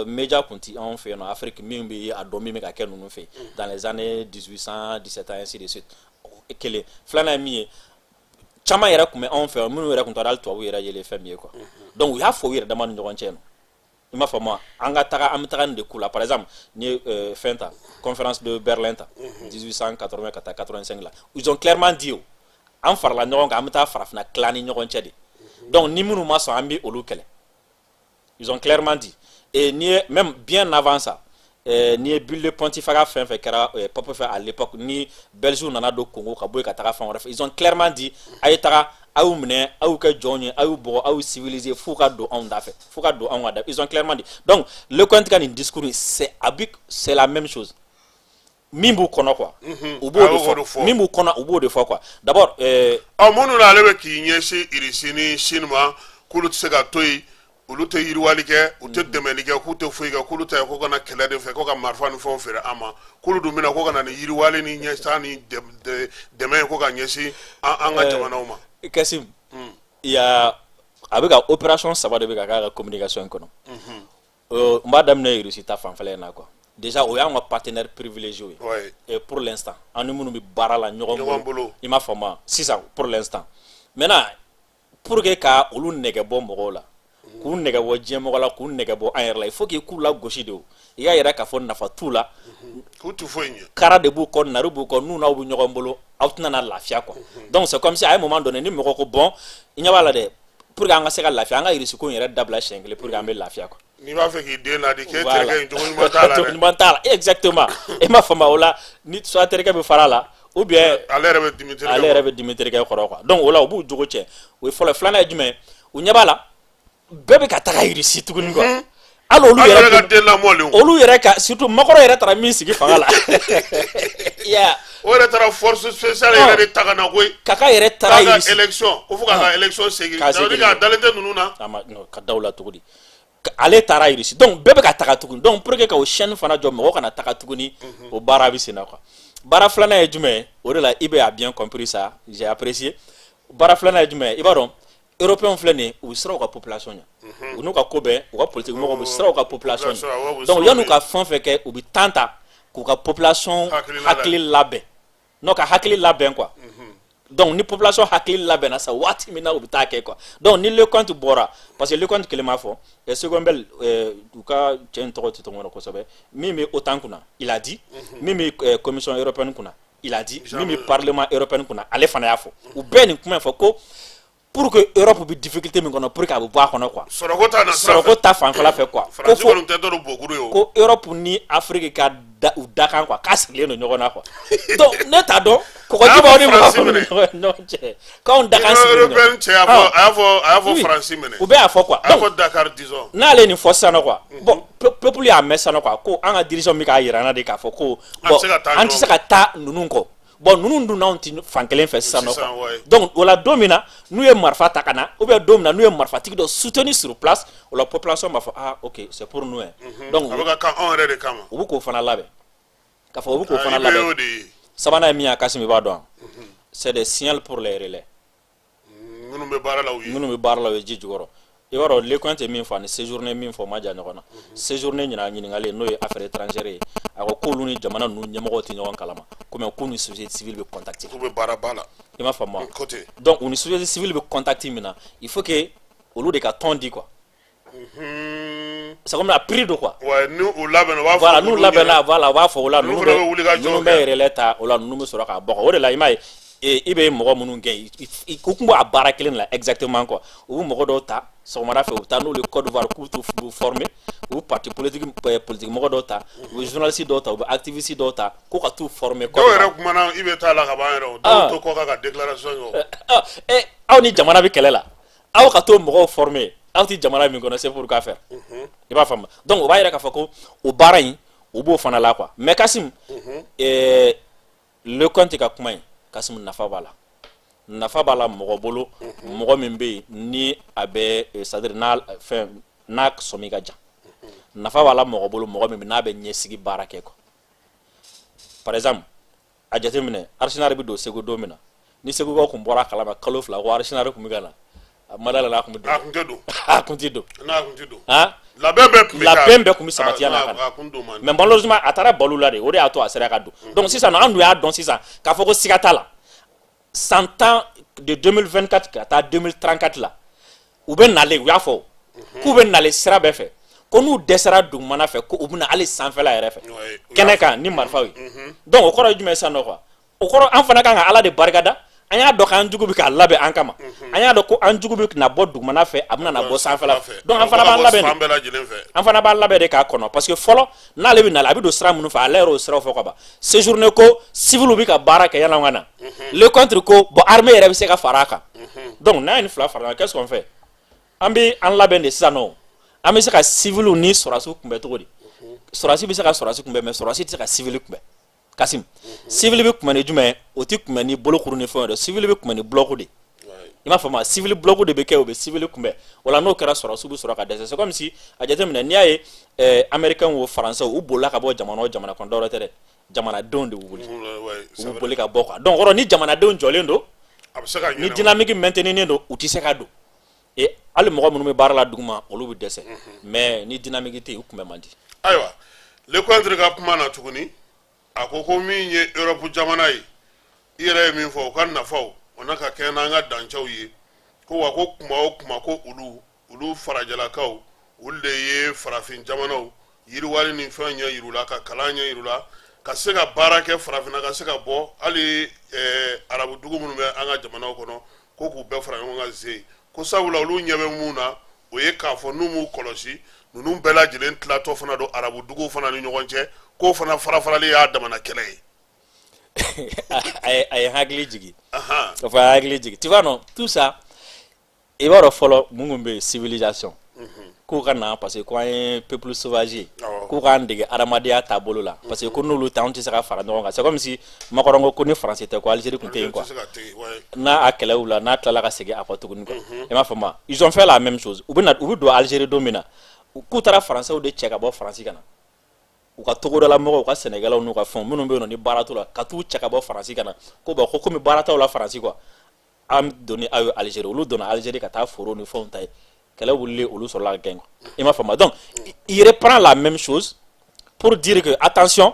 média kun ti anw fɛ yen nɔ Afrique, min bɛ a dɔn min bɛ ka kɛ ninnu fɛ yen dans les années 1800, 1700, ainsi de suite. Kelen filanan ye min ye, caman yɛrɛ tun bɛ anw fɛ yan minnu yɛrɛ tun taara hali tubabu yɛrɛ yelen fɛn min ye quoi. Donc u y'a fɔ u yɛrɛ dama ni ɲɔgɔn cɛ nɔ, i m'a faamu wa? An ka taga, an bɛ taga nin de ku la. Par exemple, n'i ye fɛn ta, conférence de Berlin ta, 1880 ka taa 85 la, ils ont clairement dit o an farala ɲɔgɔn kan, an bɛ taa farafinna tila ni ɲɔgɔn cɛ de. Donc ni minnu ma sɔn, an bɛ olu kɛlɛ. Ils ont clairement dit. Et n'i ye même bien avant ça, n'i ye bulle de pontificat fɛn fɛn kɛra pape fɛ à l'époque, ni Belgique nana don Congo ka bɔ yen ka taga fan wɛrɛ fɛ, ils ont clairement dit: a ye taga, a y'u minɛ, a y'u kɛ jɔnw ye, a y'u bugɔ, a y'u civiliser f'u ka don anw da fɛ, f'u ka don anw ka da. Ils ont clairement dit. Donc Lecointre ka nin discours, c'est avec, c'est la même chose. Min b'u kɔnɔ quoi, u b'o A de y'o de fɔ. Fɔ. Min b'u kɔnɔ, u b'o de fɔ quoi. D'abord Ɔ, minnu na ale bɛ k'i ɲɛsin Irisi ni Chine ma, k'olu tɛ se ka to yen, olu tɛ yiriwali kɛ, u tɛ dɛmɛli kɛ, k'u tɛ foyi kɛ, k'olu ta ye ko ka na kɛlɛ de fɛ, ko ka marifa ni fɛnw feere an ma, k'olu dun bɛna ko ka na ni yiriwali ni ɲɛtaa ni dɛmɛ ye ko ka ɲɛsin an ka jamanaw ma. Kassim, il y a, a bɛ ka opération saba de bɛ ka k'a ka communication in kɔnɔ. N b'a daminɛ Russie ta fanfɛla in na quoi. Déjà o y'anw ka partenaire privilégié ye. Et pour l'instant, an ni minnu bɛ baara la ɲɔgɔn Ɲɔgɔn bolo. I m'a faamu wa? Sisan, pour l'instant, maintenant, pour que ka olu nɛgɛ bɔ mɔgɔw la, k'u nɛgɛ bɔ diɲɛ mɔgɔ la, k'u nɛgɛ bɔ an yɛrɛ la, il faut que k'u la gosi de. O i y'a yira k'a fɔ nafa t'u la. K'u tɛ foyi ɲɛ. Kara de b'u kɔ, nari b'u kɔ, n'u n'aw bɛ ɲɔgɔn bolo, aw tɛna na lafiya quoi. Donc c'est comme si à un moment donné, ni mɔgɔ ko bon, i ɲɛ b'a la dɛ, pour que an ka se ka lafiya, an ka irisi ko in yɛrɛ dabila siɲɛ kelen pour que an bɛ lafiya quoi. N'i b'a fɛ k'i den ladi k'e Voilà. terikɛ in jogo ɲuman t'a la Jogo dɛ. ɲuman t'a la, exactement. I m'a faamu? O la, ni soit terikɛ bɛ fara a la, ou bien ale yɛrɛ bɛ dimi terikɛ ale yɛrɛ bɛ dimi terikɛ kɔrɔ quoi. Donc o la, u b'u jogo cɛ. O ye fɔlɔ ye. Filanan ye jumɛn ye? U ɲɛ b'a la, bɛɛ bɛ ka taga irisi tuguni quoi, hali olu hali yɛrɛ yɛrɛ ka den lamɔlenw. Olu yɛrɛ ka, surtout Macron yɛrɛ taara min sigi fanga la, ya. O yɛrɛ taara force spéciale yɛrɛ de ta ka na koyi. Kaka yɛrɛ taara k'a ka irisi élection ko fo k'a ka élection segin. K'a Ça veut dire segin. k'a dalen tɛ ninnu na. A ma non, ka da o la cogo di? Ale taara irisi, donc bɛɛ bɛ ka taga tuguni. Donc pour que ka o chaîne fana jɔ, mɔgɔ kana taga tuguni, o baara bɛ sen na quoi. Baara filanan ye jumɛn ye? O de la, IB a bien compris ça, j'ai apprécié. Baara filanan ye jumɛn ye? I b'a dɔn Européens filɛ nin ye, u bɛ siran u ka population ɲɛ. U n'u ka ko bɛɛ, u ka politique mɔgɔw bɛ siran u ka population ɲɛ. Donc yan'u ka fɛn o fɛn kɛ, u bɛ temps ta k'u ka population hakili labɛn, non, ka hakili labɛn quoi. Donc ni population hakili labɛnna sa, waati min na u bɛ taa kɛ quoi. Donc ni Lecointre bɔra, parce que Lecointre kelen m'a fɔ, Seconbel, u ka cɛ in tɔgɔ tɛ tɔgɔ kosɛbɛ, min bɛ OTAN kunna, il a dit, min bɛ Commission européenne kunna, il a dit, min bɛ Parlement européen kunna, ale fana y'a fɔ. U bɛɛ nin kuma in fɔ ko pour que Europe bɛ difficulté min kɔnɔ, pour que a bɛ bɔ a kɔnɔ quoi. Sɔrɔko ta na sira fɛ. Sɔrɔko ta fanfɛla fɛ quoi. Faransi kɔni tɛ dɔrɔn bokuru ye o. Ko Europe ni Afrique ka da u da kan quoi, k'a sigilen don ɲɔgɔn na quoi. Donc ne t'a dɔn kɔgɔji b'aw ni mɔgɔ minnu ni ɲɔgɔn cɛ, k'anw da kan sigilen don. Européen cɛ y'a fɔ, a y'a fɔ Faransi minɛ. U bɛɛ y'a fɔ quoi. A y'a fɔ Dakar, disons. N'ale ye nin fɔ sisan nɔ quoi, bon, peuple y'a mɛn sisan nɔ quoi, ko an ka dirigeant bɛ k'a yira an na de k'a fɔ ko bon, an tɛ se ka taa ninnu kɔ. Bon, ninnu dun n'anw ti fan kelen fɛ sisan nɔ quoi. Donc o la, don min na n'u ye marifa ta ka na, ou bien don min na n'u ye marifatigi dɔ soutenir sur place, o la population b'a fɔ: ah ok, c'est pour nous hein. Donc a bɛ ka kan anw yɛrɛ de kama. U bɛ k'o fana labɛn k'a fɔ u bɛ k'o fana labɛn. Sabanan ye min ye, Kassim, i b'a dɔn, c'est des signaux pour les relais. Minnu bɛ baara la u ye. Minnu bɛ baara la u ye ji jukɔrɔ. I b'a dɔn, Lecointre ye min fɔ ani Séjourné min fɔ, o ma jan ɲɔgɔn na. Séjourné ɲina ɲininkalen, n'o ye affaires étrangères ye, a ko k'olu ni jamana ninnu ɲɛmɔgɔw tɛ ɲɔgɔn kalama komi k'u ni société civile bɛ contact. K'u bɛ baara ba la. I m'a faamu wa? Donc u ni société civile bɛ contact min na, il faut que olu de ka tɔn di quoi. C'est comme a prix don quoi. Ouais, ni u labɛnna, u b'a fɔ. Voilà, n'u labɛnna, voilà, u b'a fɔ o la. Ninnu fana bɛ wuli ka jɔ. Ninnu bɛ relais ta o la, ninnu bɛ sɔrɔ k'a bɔ. O de la, i m'a ye, i bɛ mɔgɔ minnu gɛn, u tun b'a baara kelen la exactement quoi. U bɛ mɔgɔ dɔw ta sɔgɔmada fɛ, u bɛ taa n'olu ye Côte d'Ivoire k'u t'u former. U bɛ parti politique, politique mɔgɔ dɔw ta, u bɛ journaliste dɔw ta, u bɛ activiste dɔw ta ko ka t'u former. Dɔw yɛrɛ kumana i bɛ taa la ka ban yɛrɛ o, dɔw to kɔ kan ka déclaration kɛ. Aw ni jamana bɛ kɛlɛ la, aw ka t'o mɔgɔw former, aw tɛ jamana min kɔnɔ, c'est pour k'a faire. I b'a faamu? Donc o b'a yira k'a fɔ ko o baara in, u b'o fana la quoi. Mais Kassim, Lecointre ka kuma in, Kassim, nafa b'a la, nafa b'a la mɔgɔ bolo, mɔgɔ min bɛ yen ni a bɛ, c'est à dire n'a fɛn n'a sɔmi ka jan. Nafa b'a la mɔgɔ bolo, mɔgɔ min n'a bɛ ɲɛsigi baara kɛ quoi. Par exemple, a jateminɛ, Arsenal bɛ don Segu don min na, ni Segukaw kun bɔra a kalama kalo 2 ko Arsenal kun bɛ ka na, a ma da la n'a kun bɛ don. A kun tɛ don. A kun tɛ don. N'a kun tɛ don. Han. Labɛn bɛɛ tun bɛ kɛ. Labɛn bɛɛ kun bɛ sabati yan'a ka na. A kun don man di. Mais malheureusement, a taara balo la de, o de y'a to a sera ka don. Donc sisan an dun y'a dɔn sisan k'a fɔ ko siga t'a la, san 10 de 2024 ka taa 2034 la, u bɛ nalen, u y'a fɔ k'u bɛ nalen sira bɛɛ fɛ, ko n'u dɛsɛra dugumana fɛ, ko u bɛna hali sanfɛla yɛrɛ fɛ, kɛnɛ kan ni marifaw ye. Donc o kɔrɔ ye jumɛn ye sisan nɔ quoi? O kɔrɔ, an fana kan ka Ala de barikada. An y'a dɔn k'an jugu bɛ k'a labɛn an kama, an y'a dɔn ko an jugu bɛ na bɔ dugumana fɛ, a bɛna na bɔ sanfɛla fɛ. Donc an fana b'an labɛn de, an fana b'an labɛn de k'a kɔnɔ, parce que fɔlɔ n'ale bɛ na, a bɛ don sira minnu fɛ, ale yɛrɛ y'o siraw fɔ ka ban. Séjourné ko civil bɛ ka baara kɛ yan'an ka na. Lecointre ko bon, armée yɛrɛ bɛ se ka fara a kan. Donc n'a ye nin fila fara, qu'est-ce qu'on fait? An bɛ an labɛn de sisan nɔ. An bɛ se ka civil ni sɔrɔdasiw kunbɛn cogo di? Sɔrɔdasi bɛ se ka sɔrɔdasi kunbɛn, mais sɔrɔdasi tɛ se ka civil kunbɛn. Kassim, civil bɛ kunbɛn ni jumɛn ye? O tɛ kunbɛn ni bolokuru ni fɛnw ye dɛ. Civil bɛ kunbɛn ni bloc de, i m'a faamu? Civil bloc de bɛ kɛ, o bɛ civil kunbɛn. O la, n'o kɛra, sɔrɔdasiw bɛ sɔrɔ ka dɛsɛ. C'est comme si a jateminɛ, n'i y'a ye américains o français u bolila ka bɔ jamana o jamana kɔnɔ, dɔwɛrɛ tɛ dɛ, jamanadenw de b'u boli, u b'u boli ka bɔ quoi. Donc kɔrɔ, ni jamanadenw jɔlen don, ni dynamique maintenir don, u tɛ se ka don. Et hali mɔgɔ minnu bɛ baara la duguma, olu bɛ dɛsɛ. Mais ni dynamique tɛ yen, u kunbɛn man di. Ayiwa, Lecointre ka kuma na tuguni, a ko ko min ye Europe jamana ye, i yɛrɛ ye min fɔ, u ka nafaw o na ka kɛ n'an ka dancɛw ye, ko wa ko kuma o kuma ko olu farajɛlakaw, olu de ye farafin jamanaw yiriwali ni fɛn ɲɛ yir'u la, ka kalan ɲɛ yir'u la, ka se ka baara kɛ farafinna, ka se ka bɔ hali arabu dugu minnu bɛ an ka jamanaw kɔnɔ, ko k'u bɛɛ fara ɲɔgɔn kan ze, ko sabula olu ɲɛ bɛ mun na, o ye k'a fɔ n'u m'u kɔlɔsi, ninnu bɛɛ lajɛlen tilatɔ fana don arabu duguw fana ni ɲɔgɔn cɛ, k'o fana fara-farali y'a damana kɛlɛ ye. A ye hakili jigin ka fɔ, a ye hakili jigin. Tu vois, non, tout ça, i b'a dɔn, fɔlɔ mun kun bɛ yen, civilisation k'u ka na, parce que ko an ye peuple sauvage ye, k'u k'an dege adamadenya taabolo la, parce que ko n'olu tɛ, anw tɛ se ka fara ɲɔgɔn kan. C'est comme si Macron ko ko ni France tɛ, ko Algérie tun tɛ yen quoi. N'a a kɛlɛ la, n'a tilala ka segin a kɔ tuguni quoi, i m'a faamu? Ils ont fait la même chose. U bɛ na, u bɛ don Algérie don min na, k'u taara Français de cɛ ka bɔ Faransi ka na, u ka togodala mɔgɔw, u ka sɛnɛkɛlaw n'u ka fɛnw minnu bɛ yen nɔ ni baara t'u la, ka t'u cɛ ka bɔ Faransi ka na, ko bon, ko komi baara t'aw la Faransi quoi. An donni aw ye Algérie, olu donna Algérie ka taa foro ni fɛnw ta ye, kɛlɛ wulilen, olu sɔrɔla ka gɛn quoi. I m'a faamu? Donc il reprend la même chose pour dire que attention,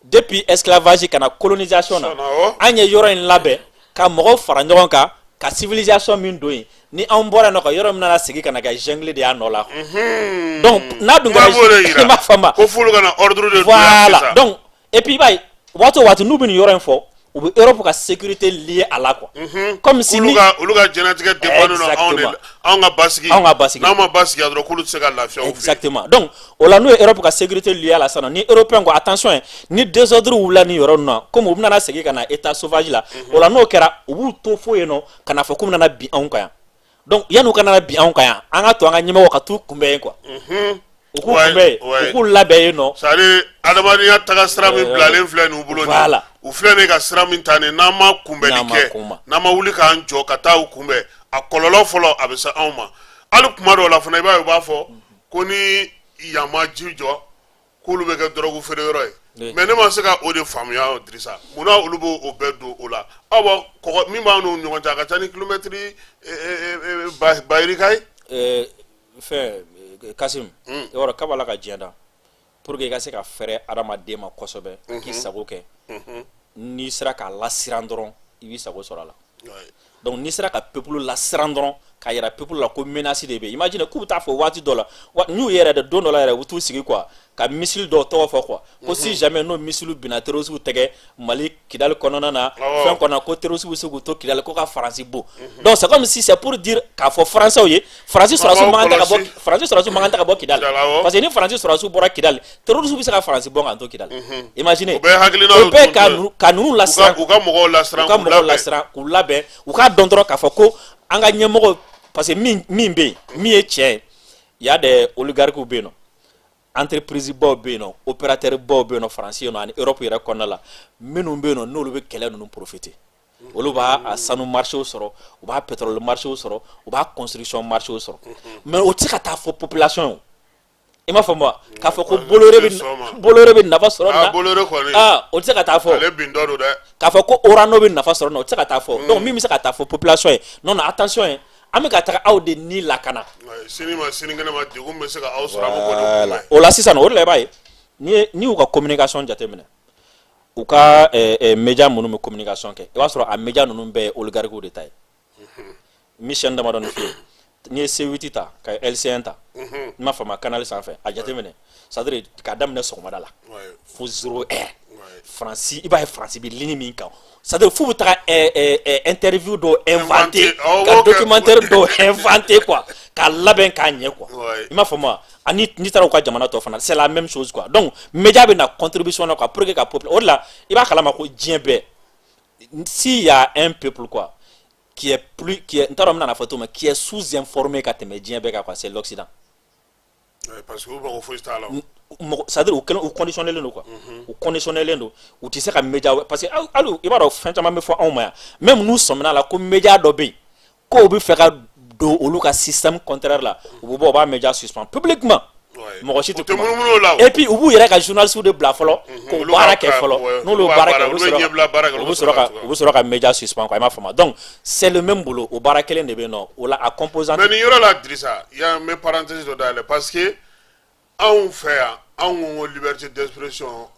depuis esclavage ka na colonisation na, an ye yɔrɔ in labɛn ka mɔgɔw fara ɲɔgɔn kan ka civilisation min don yen, ni anw bɔra yen nɔ, ka yɔrɔ min nana sigi ka na kɛ jungle de y'a nɔ la. Donc n'a dun kɛra, i m'a faamu? Ko f'olu ka na ordre de. Voilà. Donc et puis i b'a ye, waati o waati n'u bɛ nin yɔrɔ in fɔ, u bɛ Europe ka sécurité liée à la quoi. Comme si ni olu ka diɲɛlatigɛ dépend anw de, anw ka basigi. Anw ka basigi. N'an ma basigi dɔrɔn, k'olu tɛ se ka lafiya u fɛ. Exactement. Donc o la, n'u ye Europe ka sécurité liée à la sisan, ni européen ko attention ye, ni désordre wulila ni yɔrɔ ninnu na, comme u bɛna segin ka na état sauvage la, o la n'o kɛra, u b'u to fo yen nɔ ka na fɔ k'u bɛna bin anw kan yan. Donc yan'u ka na bin anw kan yan, an ka to an ka ɲɛmɔgɔw ka t'u kunbɛn yen quoi. U k'u kunbɛn yen, u k'u labɛn yen nɔ. C'est à dire adamadenya taga sira min bilalen filɛ nin u bolo nin, u filɛ nin ka sira min ta nin, n'an ma kunbɛnli kɛ, n'an ma wuli k'an jɔ ka taa u kunbɛn, a kɔlɔlɔ fɔlɔ a bɛ se anw ma. Hali kuma dɔw la fana, i b'a ye u b'a fɔ ko ni yan ma ji jɔ, k'olu bɛ kɛ dɔrɔgu feere yɔrɔ ye. Mais ne ma se ka o de faamuya, Dirisa. Munna olu b'o o bɛɛ don o la? Aw bɔ kɔgɔ min b'an n'u ɲɔgɔn cɛ, a ka ca ni kilomɛtiri ba yirika ye. Fɛn Kasim, i b'a dɔn kabala ka diɲɛ da, pour que i ka se ka fɛrɛ adamaden ma kosɛbɛ k'i sago kɛ, n'i sera k'a lasiran dɔrɔn, i b'i sago sɔrɔ a la. Donc n'i sera ka peuple lasiran dɔrɔn, k'a yira peuple la ko menace de bɛ yen. Imagine k'u bɛ taa fɔ waati dɔ la, n'u yɛrɛ de don dɔ la yɛrɛ, u bɛ t'u sigi quoi, ka missile dɔw tɔgɔ fɔ quoi, ko si jamais n'o missile binna terroriste tɛgɛ Mali Kidali kɔnɔna na, fɛn kɔnɔ, ko terroriste bɛ se k'u to Kidali ko ka Faransi bon. Donc c'est comme si c'est pour dire k'a fɔ Français ye, Faransi sɔrɔdasiw man kan tɛ ka bɔ, Faransi sɔrɔdasiw man kan tɛ ka bɔ Kidali, parce que ni Faransi sɔrɔdasiw bɔra Kidali, terroriste bɛ se ka Faransi bɔ k'an to Kidali. Imagine, o bɛɛ hakilina. O bɛɛ ka ninnu lasiran. U ka mɔgɔw lasiran. U ka mɔgɔw lasiran, k'u labɛn, u k'a dɔn dɔrɔn k'a fɔ ko an ka ɲɛmɔgɔ, parce que min bɛ yen, min ye tiɲɛ ye, y a des oligarques bɛ yen nɔ, entreprise baw bɛ yen nɔ, opérateur baw bɛ yen nɔ, Faransi yen nɔ ani Europe yɛrɛ kɔnɔna la, minnu bɛ yen nɔ, n'olu bɛ kɛlɛ ninnu profiter. Olu b'a a sanu marché sɔrɔ, u b'a pétrole marché sɔrɔ, u b'a construction marché sɔrɔ. Mais o tɛ se ka taa fɔ population ye. I m'a faamu wa? K'a fɔ ko Bolloré bɛ nafa sɔrɔ nin na. Bolloré kɔni. Aa, o tɛ se ka taa fɔ. Ale bintɔ don dɛ. K'a fɔ ko Orano bɛ nafa sɔrɔ nin na, o tɛ se ka taa fɔ. Donc min bɛ se ka taa fɔ population ye: non non, attention ye, an bɛ ka taga aw de ni lakana. Sini ma sinikɛnɛ ma, degun bɛ se ka aw sɔrɔ, an bɛ k'o de kunbɛn. O la sisan, o de la i b'a ye, n'i y'u ka communication jateminɛ, u ka média minnu bɛ communication kɛ, i b'a sɔrɔ a média ninnu bɛɛ ye oligarques de ta ye. N bɛ chaîne damadɔni f'i ye. N'i ye C8 ta ka LCN ta, n m'a faamu, canal sanfɛ, a jateminɛ, c'est à dire k'a daminɛ sɔgɔmada la fo 0 heure, Faransi, i b'a ye Faransi bɛ ligne min kan, c'est à dire f'u bɛ taga interview dɔw inventer, ka documentaire dɔw inventer quoi, k'a labɛn k'a ɲɛ quoi. I m'a faamu wa? Ani n'i taara u ka jamana tɔ fana, c'est la même chose quoi. Donc média bɛ na contribution na quoi, pour que ka peuple, o de la i b'a kalama ko diɲɛ bɛɛ, s'il y a un peuple quoi qui est plus qui est, n t'a dɔn n bɛna fɔ cogo min, qui est sous-informé ka tɛmɛ diɲɛ bɛɛ kan quoi, c'est l'Occident. Parce que u mago foyi t'a la. Mɔgɔ, c'est à dire u kɛlen, u conditionnelen don quoi, u conditionnelen don, u tɛ se ka média, parce que hali i b'a dɔn fɛn caman bɛ fɔ anw ma yan, même n'u sɔmina la ko média dɔ bɛ yen k'o bɛ fɛ ka don olu ka système contraire la, u bɛ bɔ, u b'a média suspend publiquement, mɔgɔ si tɛ kuma. Et puis u b'u yɛrɛ ka journalistes de bila fɔlɔ k'o baara kɛ fɔlɔ. N'olu baara kɛ, u bɛ sɔrɔ ka média suspend quoi. I m'a faamu? Donc c'est le même boulot, o baara kelen de bɛ yen nɔ o la, a composante. Mais nin yɔrɔ la, Dirisa, yan n bɛ parenthèse dɔ dayɛlɛ, parce que anw fɛ yan, anw ko liberté d'expression,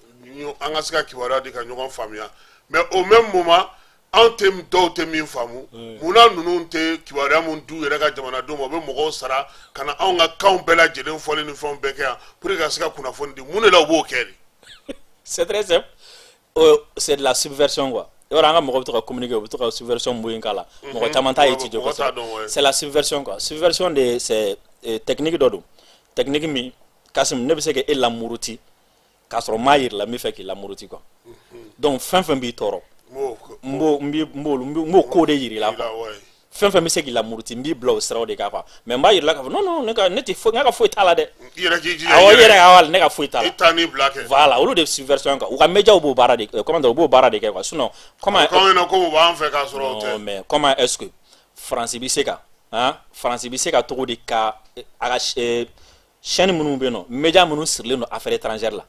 an ka se ka kibaruya di ka ɲɔgɔn faamuya. Mais au même moment, anw tɛ, dɔw tɛ min faamu, munna ninnu tɛ kibaruya mun d'u yɛrɛ ka jamanadenw ma? U bɛ mɔgɔw sara ka na anw ka kanw bɛɛ lajɛlen fɔli ni fɛnw bɛɛ kɛ yan pour que ka se ka kunnafoni di. Mun de la u b'o kɛ de? C'est très simple, c'est de la subversion quoi. I b'a dɔn, an ka mɔgɔw bɛ to ka communiquer, u bɛ to ka subversion mun k'a la, mɔgɔ caman t'a étudier kosɛbɛ. C'est la subversion quoi. Subversion de, c'est technique dɔ don, technique min, Kasim, ne bɛ se ka e lamuruti k'a sɔrɔ n m'a yir'i la n bɛ fɛ k'i lamuruti quoi. Donc fɛn fɛn b'i tɔɔrɔ, n b'o ko de yir'i la quoi. Fɛn fɛn bɛ se k'i lamuruti, n b'i bila o siraw de kan quoi. Mais n b'a yir'i la k'a fɔ non non, ne ka ne tɛ foyi, n ka foyi t'a la dɛ. I yɛrɛ k'i jija. Awɔ, i yɛrɛ, awɔ, ne ka foyi t'a la. I ta n'i bila kɛ. Voilà, olu de subversion quoi. U ka médiaw b'o baara de, comment dire, u b'o baara de kɛ quoi. Sinon comment k'anw ɲɛna ko u b'an fɛ k'a sɔrɔ o tɛ. Non, mais comment est-ce que Faransi bɛ se ka, han, Faransi bɛ se ka cogo di ka a ka chaîne minnu bɛ yen nɔ, média minnu sirilen don affaires étrangères la.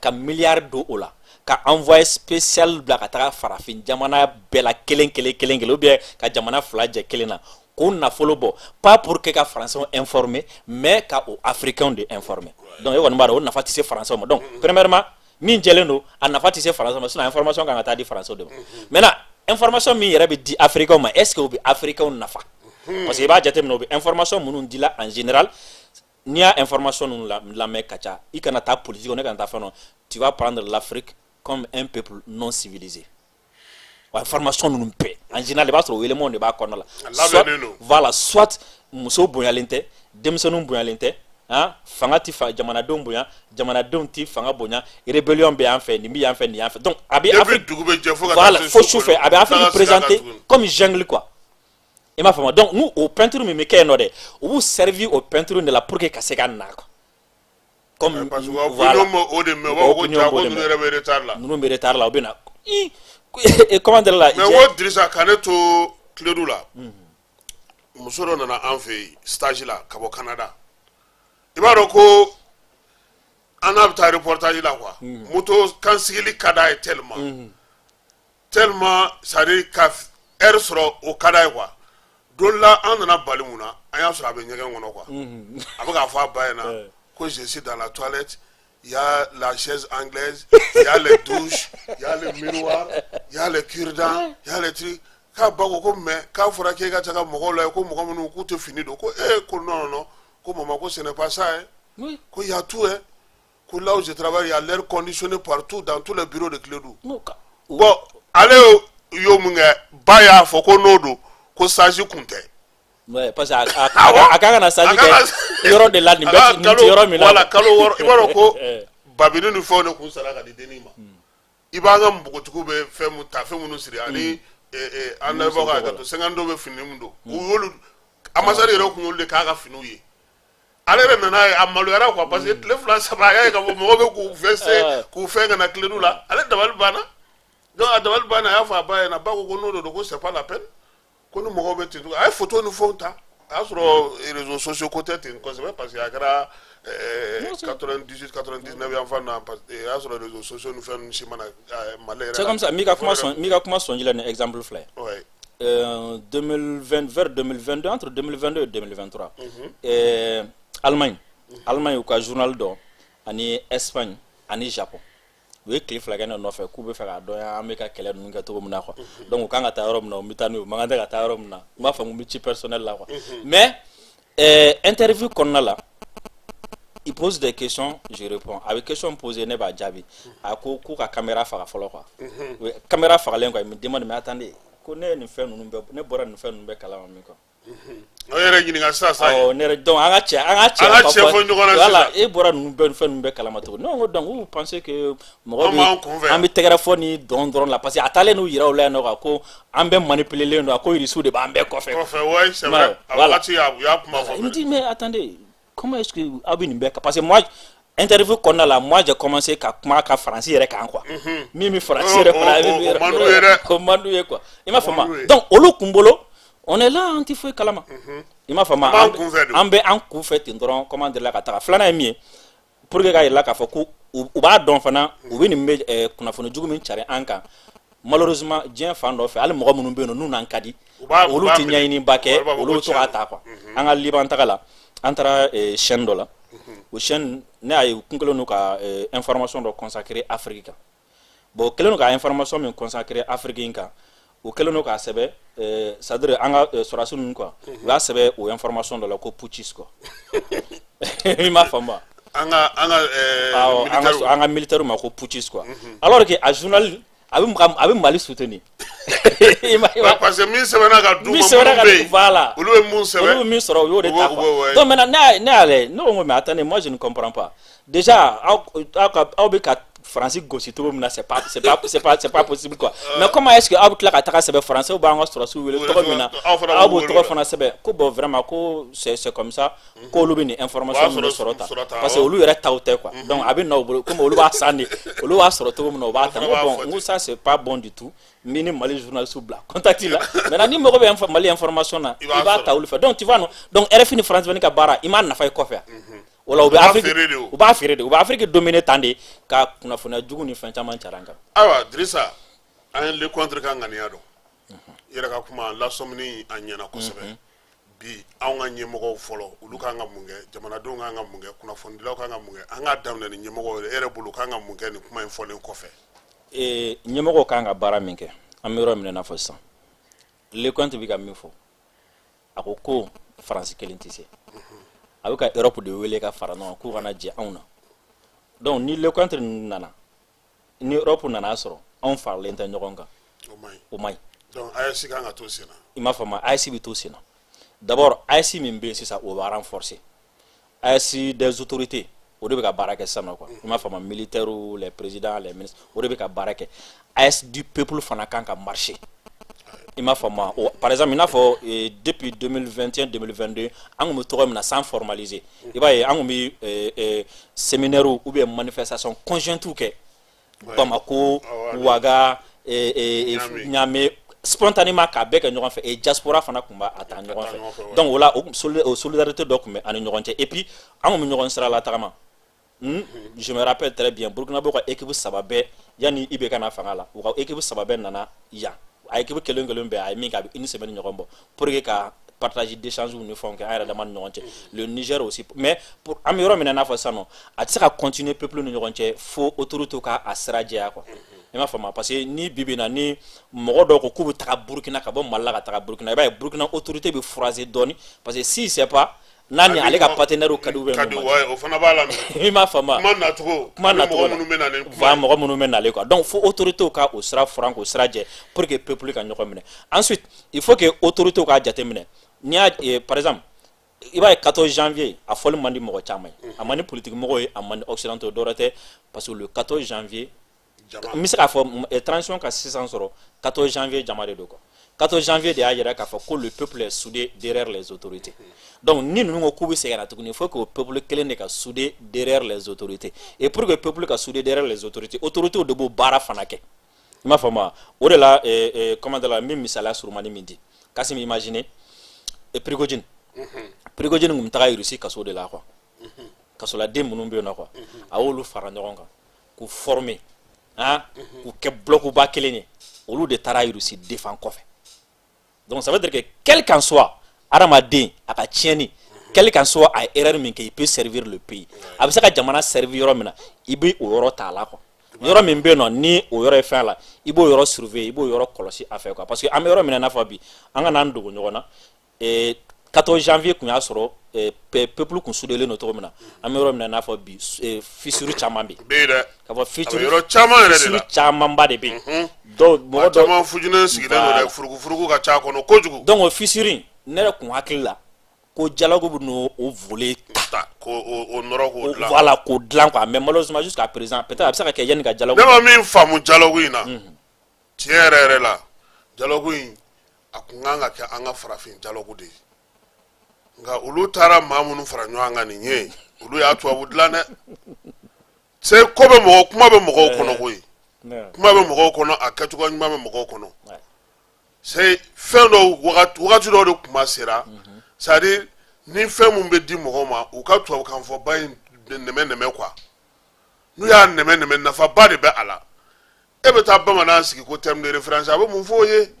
Ka miliyari don o la, ka envoyé spécial bila ka taga farafin jamana bɛɛ la kelen kelen kelen kelen, ou bien ka jamana fila jɛ kelen na k'o nafolo bɔ, pas pour que ka Français informer, mais ka o Africains de informer. Donc e kɔni b'a dɔn o nafa tɛ se Français ma. Donc premièrement, min jɛlen don, a nafa tɛ se Français ma, sinon information kan ka taa di Français de ma. Maintenant, information min yɛrɛ bɛ di Africains ma, est ce que o bɛ Africains nafa? Parce que i b'a jateminɛ, o bɛ information minnu di la, en général, n'i y'a information ninnu lamɛn ka ca, i kana taa politique kɔnɔ, i kana taa fɛn dɔ, tu vas prendre l'Afrique comme un peuple non civilisé. Wa information ninnu bɛɛ, en général, i b'a sɔrɔ o éléments de b'a kɔnɔna la. Soit, voilà, soit muso bonyalen tɛ, denmisɛnninw bonyalen tɛ, han, fanga ti fa jamanadenw bonya, jamanadenw ti fanga bonya, rébellion bɛ yan fɛ, nin bɛ yan fɛ, nin yan fɛ. Donc a bɛ Afrique, dugu bɛ jɛ fo ka voilà, fo su fɛ, a bɛ Afrique présenter comme jungle quoi, i m'a faamu? Donc n'u o peinture min bɛ kɛ yen nɔ dɛ, u b'u servir o peinture de la pour que ka se ka na quoi. Comme parce que voilà, o de mɛn, u b'a fɔ ko ja ko ninnu yɛrɛ bɛ retard la. Ninnu bɛ retard la, u bɛ na i comment dire la. Mais o Dirisa, ka ne to Kiledu la, muso dɔ nana an fɛ yen stage la ka bɔ Canada. I b'a dɔn ko an n'a bɛ taa reportage la quoi. Moto kan sigili ka d'a ye tellement tellement, c'est à dire ka heure sɔrɔ, o ka d'a ye quoi. Don la, an nana bali mun na, an y'a sɔrɔ a bɛ ɲɛgɛn kɔnɔ quoi. A bɛ k'a fɔ a ba ɲɛna ko je suis dans la toilette, il y a la chaise anglaise, il y a les douches, il y a le miroir, il y a les cure-dents, il y a les trucs. K'a ba ko ko mais k'a fɔra k'e ka taga mɔgɔw la ko mɔgɔ minnu k'u tɛ fini don. Ko ee, ko non non non, ko maman, ko ce n'est pas ça hein. Ko il y a tout hein, ko là où je travaille, il y a l'air conditionné partout dans tous les bureaux de Kiledu. Bon, ale y'o mun kɛ, ba y'a fɔ ko n'o don, ko stage kun tɛ. Ouais, parce que a kan ka na stage kɛ yɔrɔ de la, nin bɛ nin tɛ yɔrɔ min na. Voilà, kalo 6, i b'a dɔn ko babini ni fɛnw de kun sara ka di dennin ma. I b'an ka npogotigiw bɛ fɛn mun ta, fɛn minnu siri, ani an lamɛnbagaw ka hakɛ to, 52 bɛ fini mun don, u y'olu ambassade yɛrɛ kun y'olu de k'a ka finiw ye. Ale yɛrɛ nana ye, a maloyara quoi, parce que tile 2 3, a y'a ye k'a fɔ mɔgɔw bɛ k'u fɛn k'u fɛn ka na Kiledu la. Ale dabali banna. Donc a dabali banna, a y'a fɔ a ba ɲɛna, ba ko ko n'o de don, ko c'est pas la peine, ko ni mɔgɔw bɛ ten tugun. A ye photo ni fɛnw ta, a y'a sɔrɔ réseaux sociaux ko tɛ ten kosɛbɛ, parce que a kɛra 98 99 yan fan na, parce que a y'a sɔrɔ réseaux sociaux ni fɛn ninnu si mana Mali yɛrɛ. C'est comme ça, n b'i ka kuma sɔn, n b'i ka kuma sɔnji la ni exemple fila ye. 2020, vers 2022, entre 2022 et 2023, Allemagne u ka journal dɔ ani Espagne ani Japon, u ye tile 2 kɛ ne nɔfɛ k'u bɛ fɛ k'a dɔn an bɛ ka kɛlɛ ninnu kɛ cogo min na quoi. Donc u kan ka taa yɔrɔ min na, u bɛ taa n'u ye, u man kan tɛ ka taa yɔrɔ min na. N b'a fɔ n bɛ ci personnel la quoi. Mais interview kɔnɔna la, il pose des questions, je réponds. A bɛ question poser, ne b'a jaabi. A ko k'u ka caméra faga fɔlɔ quoi. Caméra fagalen quoi, il me demande: mais attendez, ko ne ye nin fɛn ninnu bɛɛ, ne bɔra nin fɛn ninnu bɛɛ kalama min quoi? O yɛrɛ ɲininka sisan sisan. Awɔ, ne yɛrɛ, donc an ka cɛ An ka cɛ fɔ ɲɔgɔn na. Voilà, e bɔra ninnu bɛɛ, fɛn ninnu bɛɛ kalama cogo di? Ne ko donc vous pensez que mɔgɔ bɛ an bɛ tɛgɛrɛ fɔ ni dɔn dɔrɔn la, parce que a taalen n'u yira u la yan nɔ quoi, ko an bɛɛ manipuler don, a ko Irisiw de b'an bɛɛ kɔfɛ. Kɔfɛ, ouais, c'est vrai, a wagati u y'a kuma fɔ. Il me dit: mais attendez, comment est-ce que aw bɛ nin bɛɛ, parce que moi, interview kɔnɔna la, moi j'ai commencé ka kuma ka Faransi yɛrɛ kan quoi, min bɛ Faransi yɛrɛ kɔnɔ. O man d'u ye dɛ. O man d'u ye quoi, i m'a faamu? Donc olu kun bolo, on est là, an ti foyi kalama, i m'a faamu? An bɛ an kun fɛ ten dɔrɔn, comment dire la ka taga. Filanan ye min ye, pour que k'a yira k'a fɔ ko u b'a dɔn fana, u bɛ nin bɛ kunnafoni jugu min cari an kan, malheureusement, diɲɛ fan dɔ fɛ, hali mɔgɔ minnu bɛ yen nɔ n'u n'an ka di, olu ti ɲɛɲiniba kɛ, olu bɛ to k'a ta quoi. An ka Liban taga la, an taara chaîne dɔ la. O chaîne, ne y'a ye, u kun kɛlen don ka information dɔ consacrer Afrique kan. Bon, u kɛlen don ka information min consacrer Afrique in kan, u kɛlen don k'a sɛbɛn, c'est à dire an ka sɔrɔdasi ninnu quoi, u y'a sɛbɛn o information dɔ la ko putschistes quoi, i m'a faamu wa? An ka Awɔ, an ka militaire ma ko putschistes quoi, alors que a journal a bɛ Mali soutenir. Parce que min sɛbɛnna ka d'u ma, min sɛbɛnna ka minnu bɛ yen, voilà, olu bɛ mun sɛbɛn? Olu bɛ min sɔrɔ, u y'o de ta quoi. Donc maintenant, ne y'a lajɛ, ne ko mais attendez, moi je ne comprends pas. Déjà, aw bɛ ka Faransi gosi cogo min na, c'est pas possible quoi. Mais comment est-ce que aw bɛ tila ka taga sɛbɛn Français b'an ka sɔrɔdasiw wele tɔgɔ min na, aw b'o tɔgɔ fana sɛbɛn ko bon, vraiment, ko c'est comme ça, k'olu bɛ nin information ninnu sɔrɔ ta, parce que olu yɛrɛ taw tɛ quoi. Donc a bɛ na u bolo komi olu b'a san de, olu b'a sɔrɔ cogo min na, u b'a ta. N ko bon, n ko ça c'est pas bon du tout. N bɛ ni Mali journaliste bila contact la. Maintenant, ni mago bɛ Mali information na, i b'a ta olu fɛ. Donc tu vois non? Donc RFI ni France 24 ka baara, i m'a nafa ye kɔfɛ. O la u bɛ Afrique u b'a feere de, u bɛ Afrique dominer tan de ka kunnafoniya jugu ni fɛn caman cari an kan. Ayiwa Dirisa, an ye Lecointre ka ŋaniya dɔn. I yɛrɛ ka kuma lasɔmini a ɲɛna kosɛbɛ. Bi anw ka ɲɛmɔgɔw fɔlɔ, olu kan ka mun kɛ? Jamanadenw kan ka mun kɛ? Kunnafonidilaw kan ka mun kɛ? An k'a daminɛ ni ɲɛmɔgɔw ye. E yɛrɛ bolo, kan ka mun kɛ nin kuma in fɔlen kɔfɛ? Ɲɛmɔgɔw kan ka baara min kɛ, an bɛ yɔrɔ min na i n'a fɔ sisan, Lecointre bɛ ka min fɔ, a ko ko Faransi kelen tɛ se. A bɛ ka Europe de wele ka fara ɲɔgɔn kan k'u kana jɛ anw na. Donc ni Lecointre nana, ni Europe nana sɔrɔ anw faralen tɛ ɲɔgɔn kan, o man ɲi. Donc AES kan ka to sen na. I m'a faamu? AES bɛ to sen na. D'abord, AES min bɛ yen sisan, o b'a renforcer. AES des autorités, o de bɛ ka baara kɛ sisan nɔ quoi. I m'a faamu? Militaires, les présidents, les ministres, o de bɛ ka baara kɛ. AES du peuple fana kan ka marcher. I m'a faamu? O par exemple, i n'a fɔ depuis 2021, 2022, an kun bɛ tɔgɔ min na sans formaliser, i b'a ye an kun bɛ séminaire ou bien manifestation conjointe kɛ Bamako, Ouaga, Niamey, spontanément k'a bɛɛ kɛ ɲɔgɔn fɛ, et diaspora fana tun b'a ta ɲɔgɔn fɛ. Donc o la, o solidarité dɔ tun bɛ an ni ɲɔgɔn cɛ, et puis an kun bɛ ɲɔgɔn sira la tagama. Je me rappelle très bien, Burkina ka équipe saba bɛɛ, yanni IB ka na fanga la, u ka équipe saba bɛɛ nana yan. A équipe kelen kelen bɛɛ, a ye min kɛ, a bɛ une semaine ɲɔgɔn bɔ pour que ka partage d'échange ni fɛnw kɛ an yɛrɛ dama ni ɲɔgɔn cɛ. Le Niger aussi. Mais pour an bɛ yɔrɔ min na i n'a fɔ sisan nɔ, a tɛ se ka continuer peuple ni ɲɔgɔn cɛ fo autorité ka a sira jɛya quoi. I m'a faamu? Parce que ni bi bi in na, ni mɔgɔ dɔw ko k'u bɛ taga Burkina, ka bɔ Mali la ka taga Burkina, i b'a ye Burkina autorité bɛ froisser dɔɔni, parce que si c'est pas n'a ni ale ka partenaire ka di ou bien ka di, o fana b'a la. I m'a faamu? Kuma nacogo. Kuma nacogo. Mɔgɔ minnu bɛ na ni kuma, mɔgɔ minnu bɛ nalen quoi. Donc fo autorité ka o sira furan, k'o sira jɛ pour que peuple ka ɲɔgɔn minɛ. Ensuite, il faut que autorité k'a jateminɛ. N'i y'a, par exemple, i b'a ye 14 janvier, a fɔli man di mɔgɔ caman ye, a man di politique mɔgɔw ye, a man di occidentaux, dɔwɛrɛ tɛ, parce que le 14 janvier, n bɛ se k'a fɔ transition ka sisan sɔrɔ, 14 janvier jama de don quoi. 14 janvier de y'a jira k'a fɔ ko le peuple est soudé derrière les autorités. Donc ni ninnu ko k'u bɛ segin ka na tuguni, il faut que o peuple kelen de ka soudé derrière les autorités. Et pour que peuple ka soudé derrière les autorités, autorités de b'o baara fana kɛ. I m'a faamu wa? O de la, comment dire la, n bɛ misaliya surumani min di Kassim, imagine Prigojine. Prigojine tun bɛ taga Russie kaso de la quoi. Kasoladen minnu bɛ yen nɔ quoi, a y'olu fara ɲɔgɔn kan k'u former, han, k'u kɛ bloc ba kelen ye. Olu de taara Russie défend kɔfɛ. Donc ça veut dire que quel qu'en soit adamaden a ka tiɲɛni, quel qu'en soit a ye erreur min kɛ, il peut servir le pays. A bɛ se ka jamana servir yɔrɔ min na, i bɛ o yɔrɔ ta a la quoi. Yɔrɔ min bɛ yen nɔ, ni o yɔrɔ ye fɛn la, i b'o yɔrɔ surveiller, i b'o yɔrɔ kɔlɔsi a fɛ quoi. Parce que an bɛ yɔrɔ min na i n'a fɔ bi, an ka n'an dogo ɲɔgɔn na, 14 janvier kun y'a sɔrɔ peuple kun soudelen don cogo min na, an bɛ yɔrɔ min na i n'a fɔ bi, fissure caman bɛ yen. Dɛ. Ka fɔ fissure yɔrɔ caman yɛrɛ de la. Fissure camanba de bɛ yen. Donc mɔgɔ dɔ caman fujilen sigilen don dɛ, furugufurugu ka ca a kɔnɔ kojugu. Donc o fissure in, ne yɛrɛ kun hakili la ko dialogue bɛ n'o o volet ta k'o o nɔrɔ k'o dilan. Voilà, k'o dilan quoi. Mais malheureusement, jusqu'à présent, peut-être a bɛ se ka kɛ yanni ka dialogue. Ne ma min faamu dialogue in na, tiɲɛ yɛrɛ yɛrɛ la, dialogue in a kun kan ka kɛ an ka farafin dialogue de ye. Nka olu taara maa minnu fara ɲɔgɔn kan nin ye, olu y'a tubabu dilan dɛ. Se ko bɛ mɔgɔ, kuma bɛ mɔgɔw kɔnɔ koyi, kuma bɛ mɔgɔw kɔnɔ, a kɛcogo ɲuman bɛ mɔgɔw kɔnɔ. C'est fɛn dɔw wagati dɔw de kuma sera, c'est à dire ni fɛn mun bɛ di mɔgɔw ma, u ka tubabukan fɔba in nɛmɛ nɛmɛ quoi. N'u y'a nɛmɛ nɛmɛ, nafaba de bɛ a la. E bɛ taa bamanan sigi ko terme de référence, a bɛ mun fɔ o ye?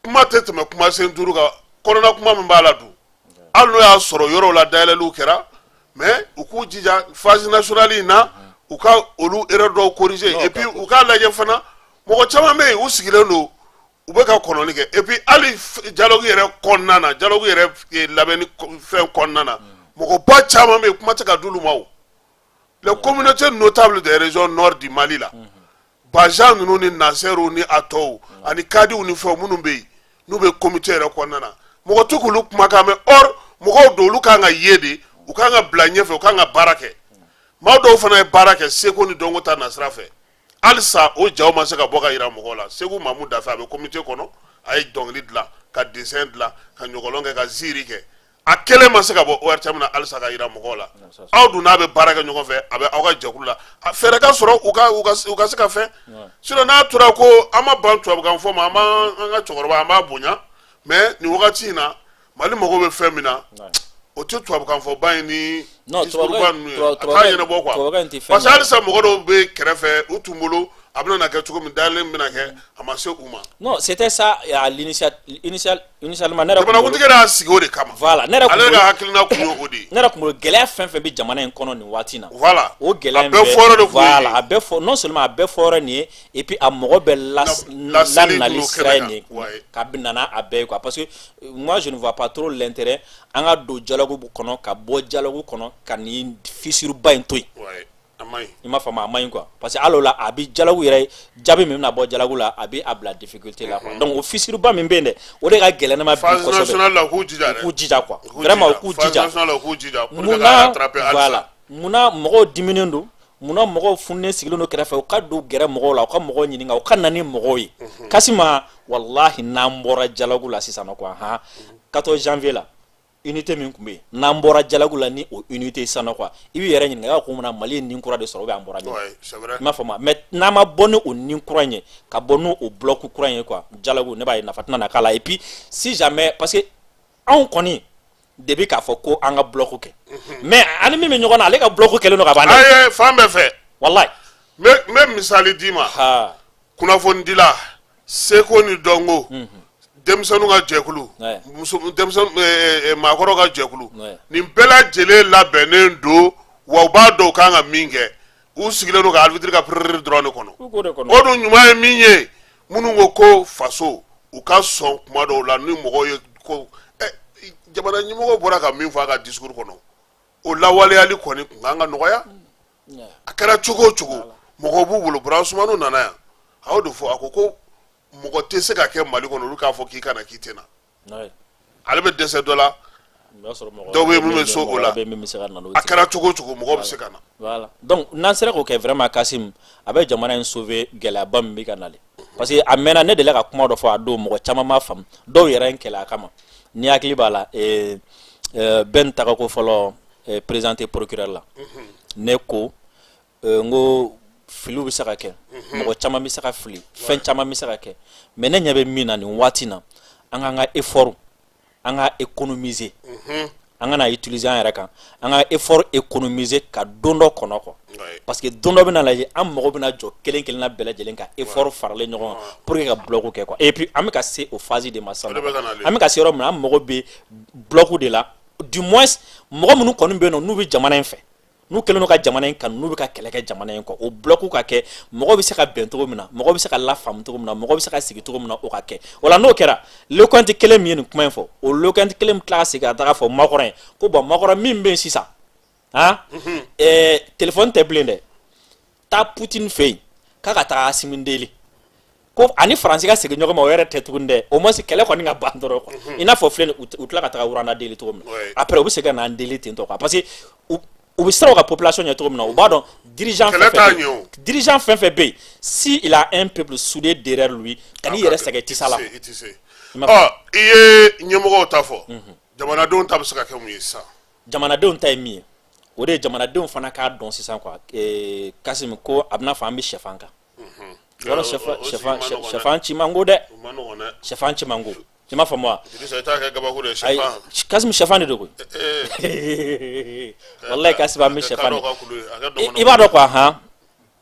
Kuma tɛ tɛmɛ kumasen 5 kan. Kɔnɔna kuma min b'a la dun, hali n'o y'a sɔrɔ yɔrɔw la dayɛlɛliw kɛra, mais u k'u jija phase nationale in na, u ka olu erreur dɔw corriger. Et puis u k'a lajɛ fana, mɔgɔ caman bɛ yen, u sigilen don, u bɛ ka kɔnɔni kɛ. Et puis hali dialogue yɛrɛ kɔnɔna na, dialogue yɛrɛ labɛnni fɛn kɔnɔna na, mɔgɔba caman bɛ yen, kuma tɛ ka d'olu ma. O les communautés notables des régions nord du Mali la, Bajan ninnu ni Nasɛriw ni a tɔw ani kadiw ni fɛnw minnu bɛ yen, n'u bɛ comité yɛrɛ kɔnɔna na, mɔgɔ tɛ k'olu kumakan mɛn. Or mɔgɔw don, olu kan ka ye de, u kan ka bila ɲɛfɛ, u kan ka baara kɛ. Maa dɔw fana ye baara kɛ seko ni dɔnko ta nasira fɛ, halisa o jaw ma se ka bɔ ka yira mɔgɔw la. Segu Mamu Dafe, a bɛ comité kɔnɔ, a ye dɔnkili dilan, ka dessin dilan, ka ɲɔgɔlɔn kɛ, ka ziiri kɛ. A kelen ma se ka bɔ ORTM na halisa ka yira mɔgɔw la. Aw dun n'a bɛ baara kɛ ɲɔgɔn fɛ, a bɛ aw ka jɛkulu la, a fɛɛrɛ ka sɔrɔ u ka se ka fɛn. Sinon n'a tora ko an ma ban tubabukan fɔ ma, an b'an an ka cɛkɔrɔba, an b'a bonya, mais nin wagati in na, Mali mago bɛ fɛn min na. O tɛ tubabukan fɔba in ni Non, discours ba ninnu ye, a t'a ɲɛnabɔ quoi. Tubabukan in tɛ fɛn Parce que ɲɛ. halisa mɔgɔ dɔw bɛ kɛrɛfɛ, u tun bolo a bɛna na kɛ cogo min, dayɛlɛ bɛna kɛ, a ma se u ma. Non, c'était ça à l'initial initial initialement ne yɛrɛ kun bolo. Jamanakuntigi yɛrɛ y'a sigi o de kama. Voilà, ne yɛrɛ kun Ale yɛrɛ bolo ka hakilina kun ye o de ye. Ne yɛrɛ kun bolo, gɛlɛya fɛn fɛn bɛ jamana in kɔnɔ nin waati in na, o gɛlɛya A in bɛɛ fɔyɔrɔ de kun ye voilà, nin ye. A bɛɛ fɔ, non seulement a bɛɛ fɔyɔrɔ nin ye, et puis a mɔgɔ bɛɛ laseli lanali kun y'o sira kɛnɛ ye kan. nin ye. Ka bɛ nana a bɛɛ ye quoi, parce que moi je ne vois pas trop l'intérêt an ka don dialogue kɔnɔ, ka bɔ dialogue kɔnɔ, ka nin fissure ba in to yen. Ouais, a man ɲi. I m'a faamu, a man ɲi quoi, parce que hali o la a bɛ dialogue yɛrɛ jaabi min bɛna bɔ dialogue la, a bɛ a bila difficulté la quoi. Donc o fissure ba min bɛ yen dɛ, o de ka gɛlɛn ne ma bi Phase kosɛbɛ. nationale la, u k'u jija U dɛ. k'u jija quoi. U k'u Vraiment, u jija. k'u Phase jija. nationale la, u k'u jija pour que ka Munna rattraper halisa. Voilà, munna mɔgɔw diminen don, munna mɔgɔw fununen sigilen don kɛrɛfɛ? U ka don gɛrɛ mɔgɔw la, u ka mɔgɔw ɲininka, u ka na ni mɔgɔw ye. Kasima, walahi, n'an bɔra dialogue la sisan nɔ quoi, han, 14 janvier la, unité min tun bɛ yen, n'an bɔra dialogue la ni o unité sisan nɔ quoi, i b'i yɛrɛ ɲininka ko munna Mali ye nin kura de sɔrɔ ou bien an bɔra min? Ouais, c'est vrai. I m'a faamu, mais n'an ma bɔ ni o nin kura in ye, ka bɔ n'o o bloc kura in ye quoi, dialogue ne b'a ye nafa tɛna na k'a la. Et puis si jamais, parce que anw kɔni de bɛ k'a fɔ ko an ka bloc kɛ, mais ani min bɛ ɲɔgɔn na, ale ka bloc kɛlen don ka ban dɛ. Ayi, fan bɛɛ fɛ. Walayi. N bɛ misali d'i ma. Kunnafonidila, seko ni dɔnko, denmisɛnninw ka jɛkulu, muso denmisɛnnin, maakɔrɔw ka jɛkulu, nin bɛɛ lajɛlen labɛnnen don wa, u b'a dɔn u kan ka min kɛ. U sigilen don ka arbitre ka piriri dɔrɔn de kɔnɔ. U k'o de kɔnɔ. O dun ɲuman ye min ye, minnu ko ko faso, u ka sɔn kuma dɔw la ni mɔgɔw ye ko jamana ɲɛmɔgɔ bɔra ka min fɔ a ka discours kɔnɔ, o lawaleyali kɔni kun kan ka nɔgɔya. A kɛra cogo o cogo, mɔgɔw b'u bolo. Bura Sumano nana yan, a y'o de fɔ, a ko ko mɔgɔ tɛ se ka kɛ Mali kɔnɔ olu k'a fɔ k'i kana k'i tɛ na. Ale bɛ dɛsɛ dɔ la. O b'a sɔrɔ mɔgɔ Dɔw bɛ yen min bɛ so o la. mɔgɔ bɛ min bɛ se ka na n'o A tigi. kɛra cogo o cogo, mɔgɔw bɛ se ka na. Voilà, donc n'an sera k'o kɛ vraiment, Kasim, a bɛ jamana in sauver gɛlɛyaba min bɛ ka nalen, parce que a mɛnna. Ne delila ka kuma dɔ fɔ a don, mɔgɔ caman m'a faamu, dɔw yɛrɛ ye n kɛlɛ a kama. Ni hakili b'a la, Ben tagako fɔlɔ, présenté procureur la, ne ko n ko filiw bɛ se ka kɛ, mɔgɔ caman bɛ se ka fili, fɛn caman bɛ se ka kɛ, mais ne ɲɛ bɛ min na nin waati in na, an k'an ka effort, an ka économiser, an kana utiliser an yɛrɛ kan, an ka effort économiser ka don dɔ kɔnɔ quoi. Parce que don dɔ bɛna lajɛ, an mago bɛna jɔ kelen kelenna bɛɛ lajɛlen ka effort faralen ɲɔgɔn kan pour que ka bloc kɛ quoi. Et puis an bɛ ka se o phase de ma sisan. O de bɛ ka nalen. An bɛ ka se yɔrɔ min na, an mago bɛ bloc de la, du moins mɔgɔ minnu kɔni bɛ yen nɔ, n'u bɛ jamana in fɛ, n'u kɛlen don ka jamana in kanu, n'u bɛ ka kɛlɛ kɛ jamana in kɔ, o bloc ka kɛ, mɔgɔ bɛ se ka bɛn cogo min na, mɔgɔ bɛ se ka lafaamu cogo min na, mɔgɔ bɛ se ka sigi cogo min na, o ka kɛ. O la n'o kɛra, Lecointe kelen min ye nin kuma in fɔ, o Lecointe kelen bɛ tila ka segin ka taga fɔ Macron ye ko bon, Macron min bɛ yen sisan, han, téléphone tɛ bilen dɛ, taa Poutine fɛ yen k'a ka taga Assimi deli ko ani Faransi ka segin ɲɔgɔn ma. O yɛrɛ tɛ tuguni dɛ, au moins kɛlɛ kɔni ka ban dɔrɔn quoi. I n'a fɔ filɛ nin, u tila ka taga Rwanda deli cogo min na, après u bɛ segin ka na an deli ten tɔ quoi, parce que u bɛ siran u ka population ɲɛ cogo min na, u b'a dɔn dirigeant Kɛlɛ fɛn t'a fɛn bɛ ɲɛ o. yen, dirigeant fɛn fɛn bɛ yen, si il a un peuple soudé derrière lui, kan'i yɛrɛ sɛgɛn, i tɛ s'a la. I tɛ se. I m'a Ɔ, i ye ɲɛmɔgɔw ta fɔ, jamanadenw ta bɛ se ka kɛ mun ye sisan? Jamanadenw ta ye min ye, o de ye jamanadenw fana k'a dɔn sisan quoi, Kasimi, ko a bɛna fɔ an bɛ sɛfan kan yɔrɔ O sigi sɛfan ma nɔgɔn dɛ. Sɛfan ci man go dɛ. O ma nɔgɔn dɛ. Sɛfan ci man go, i m'a faamu wa? Idrissa, i t'a kɛ kabako de ye. Ayi. Sɛfan. Kasimi, sɛfan de don koyi. Walayi Kasimi, an bɛ A kɛ sɛfan kadɔw de ka kulu ye, a kɛ I b'a dɔn quoi, han,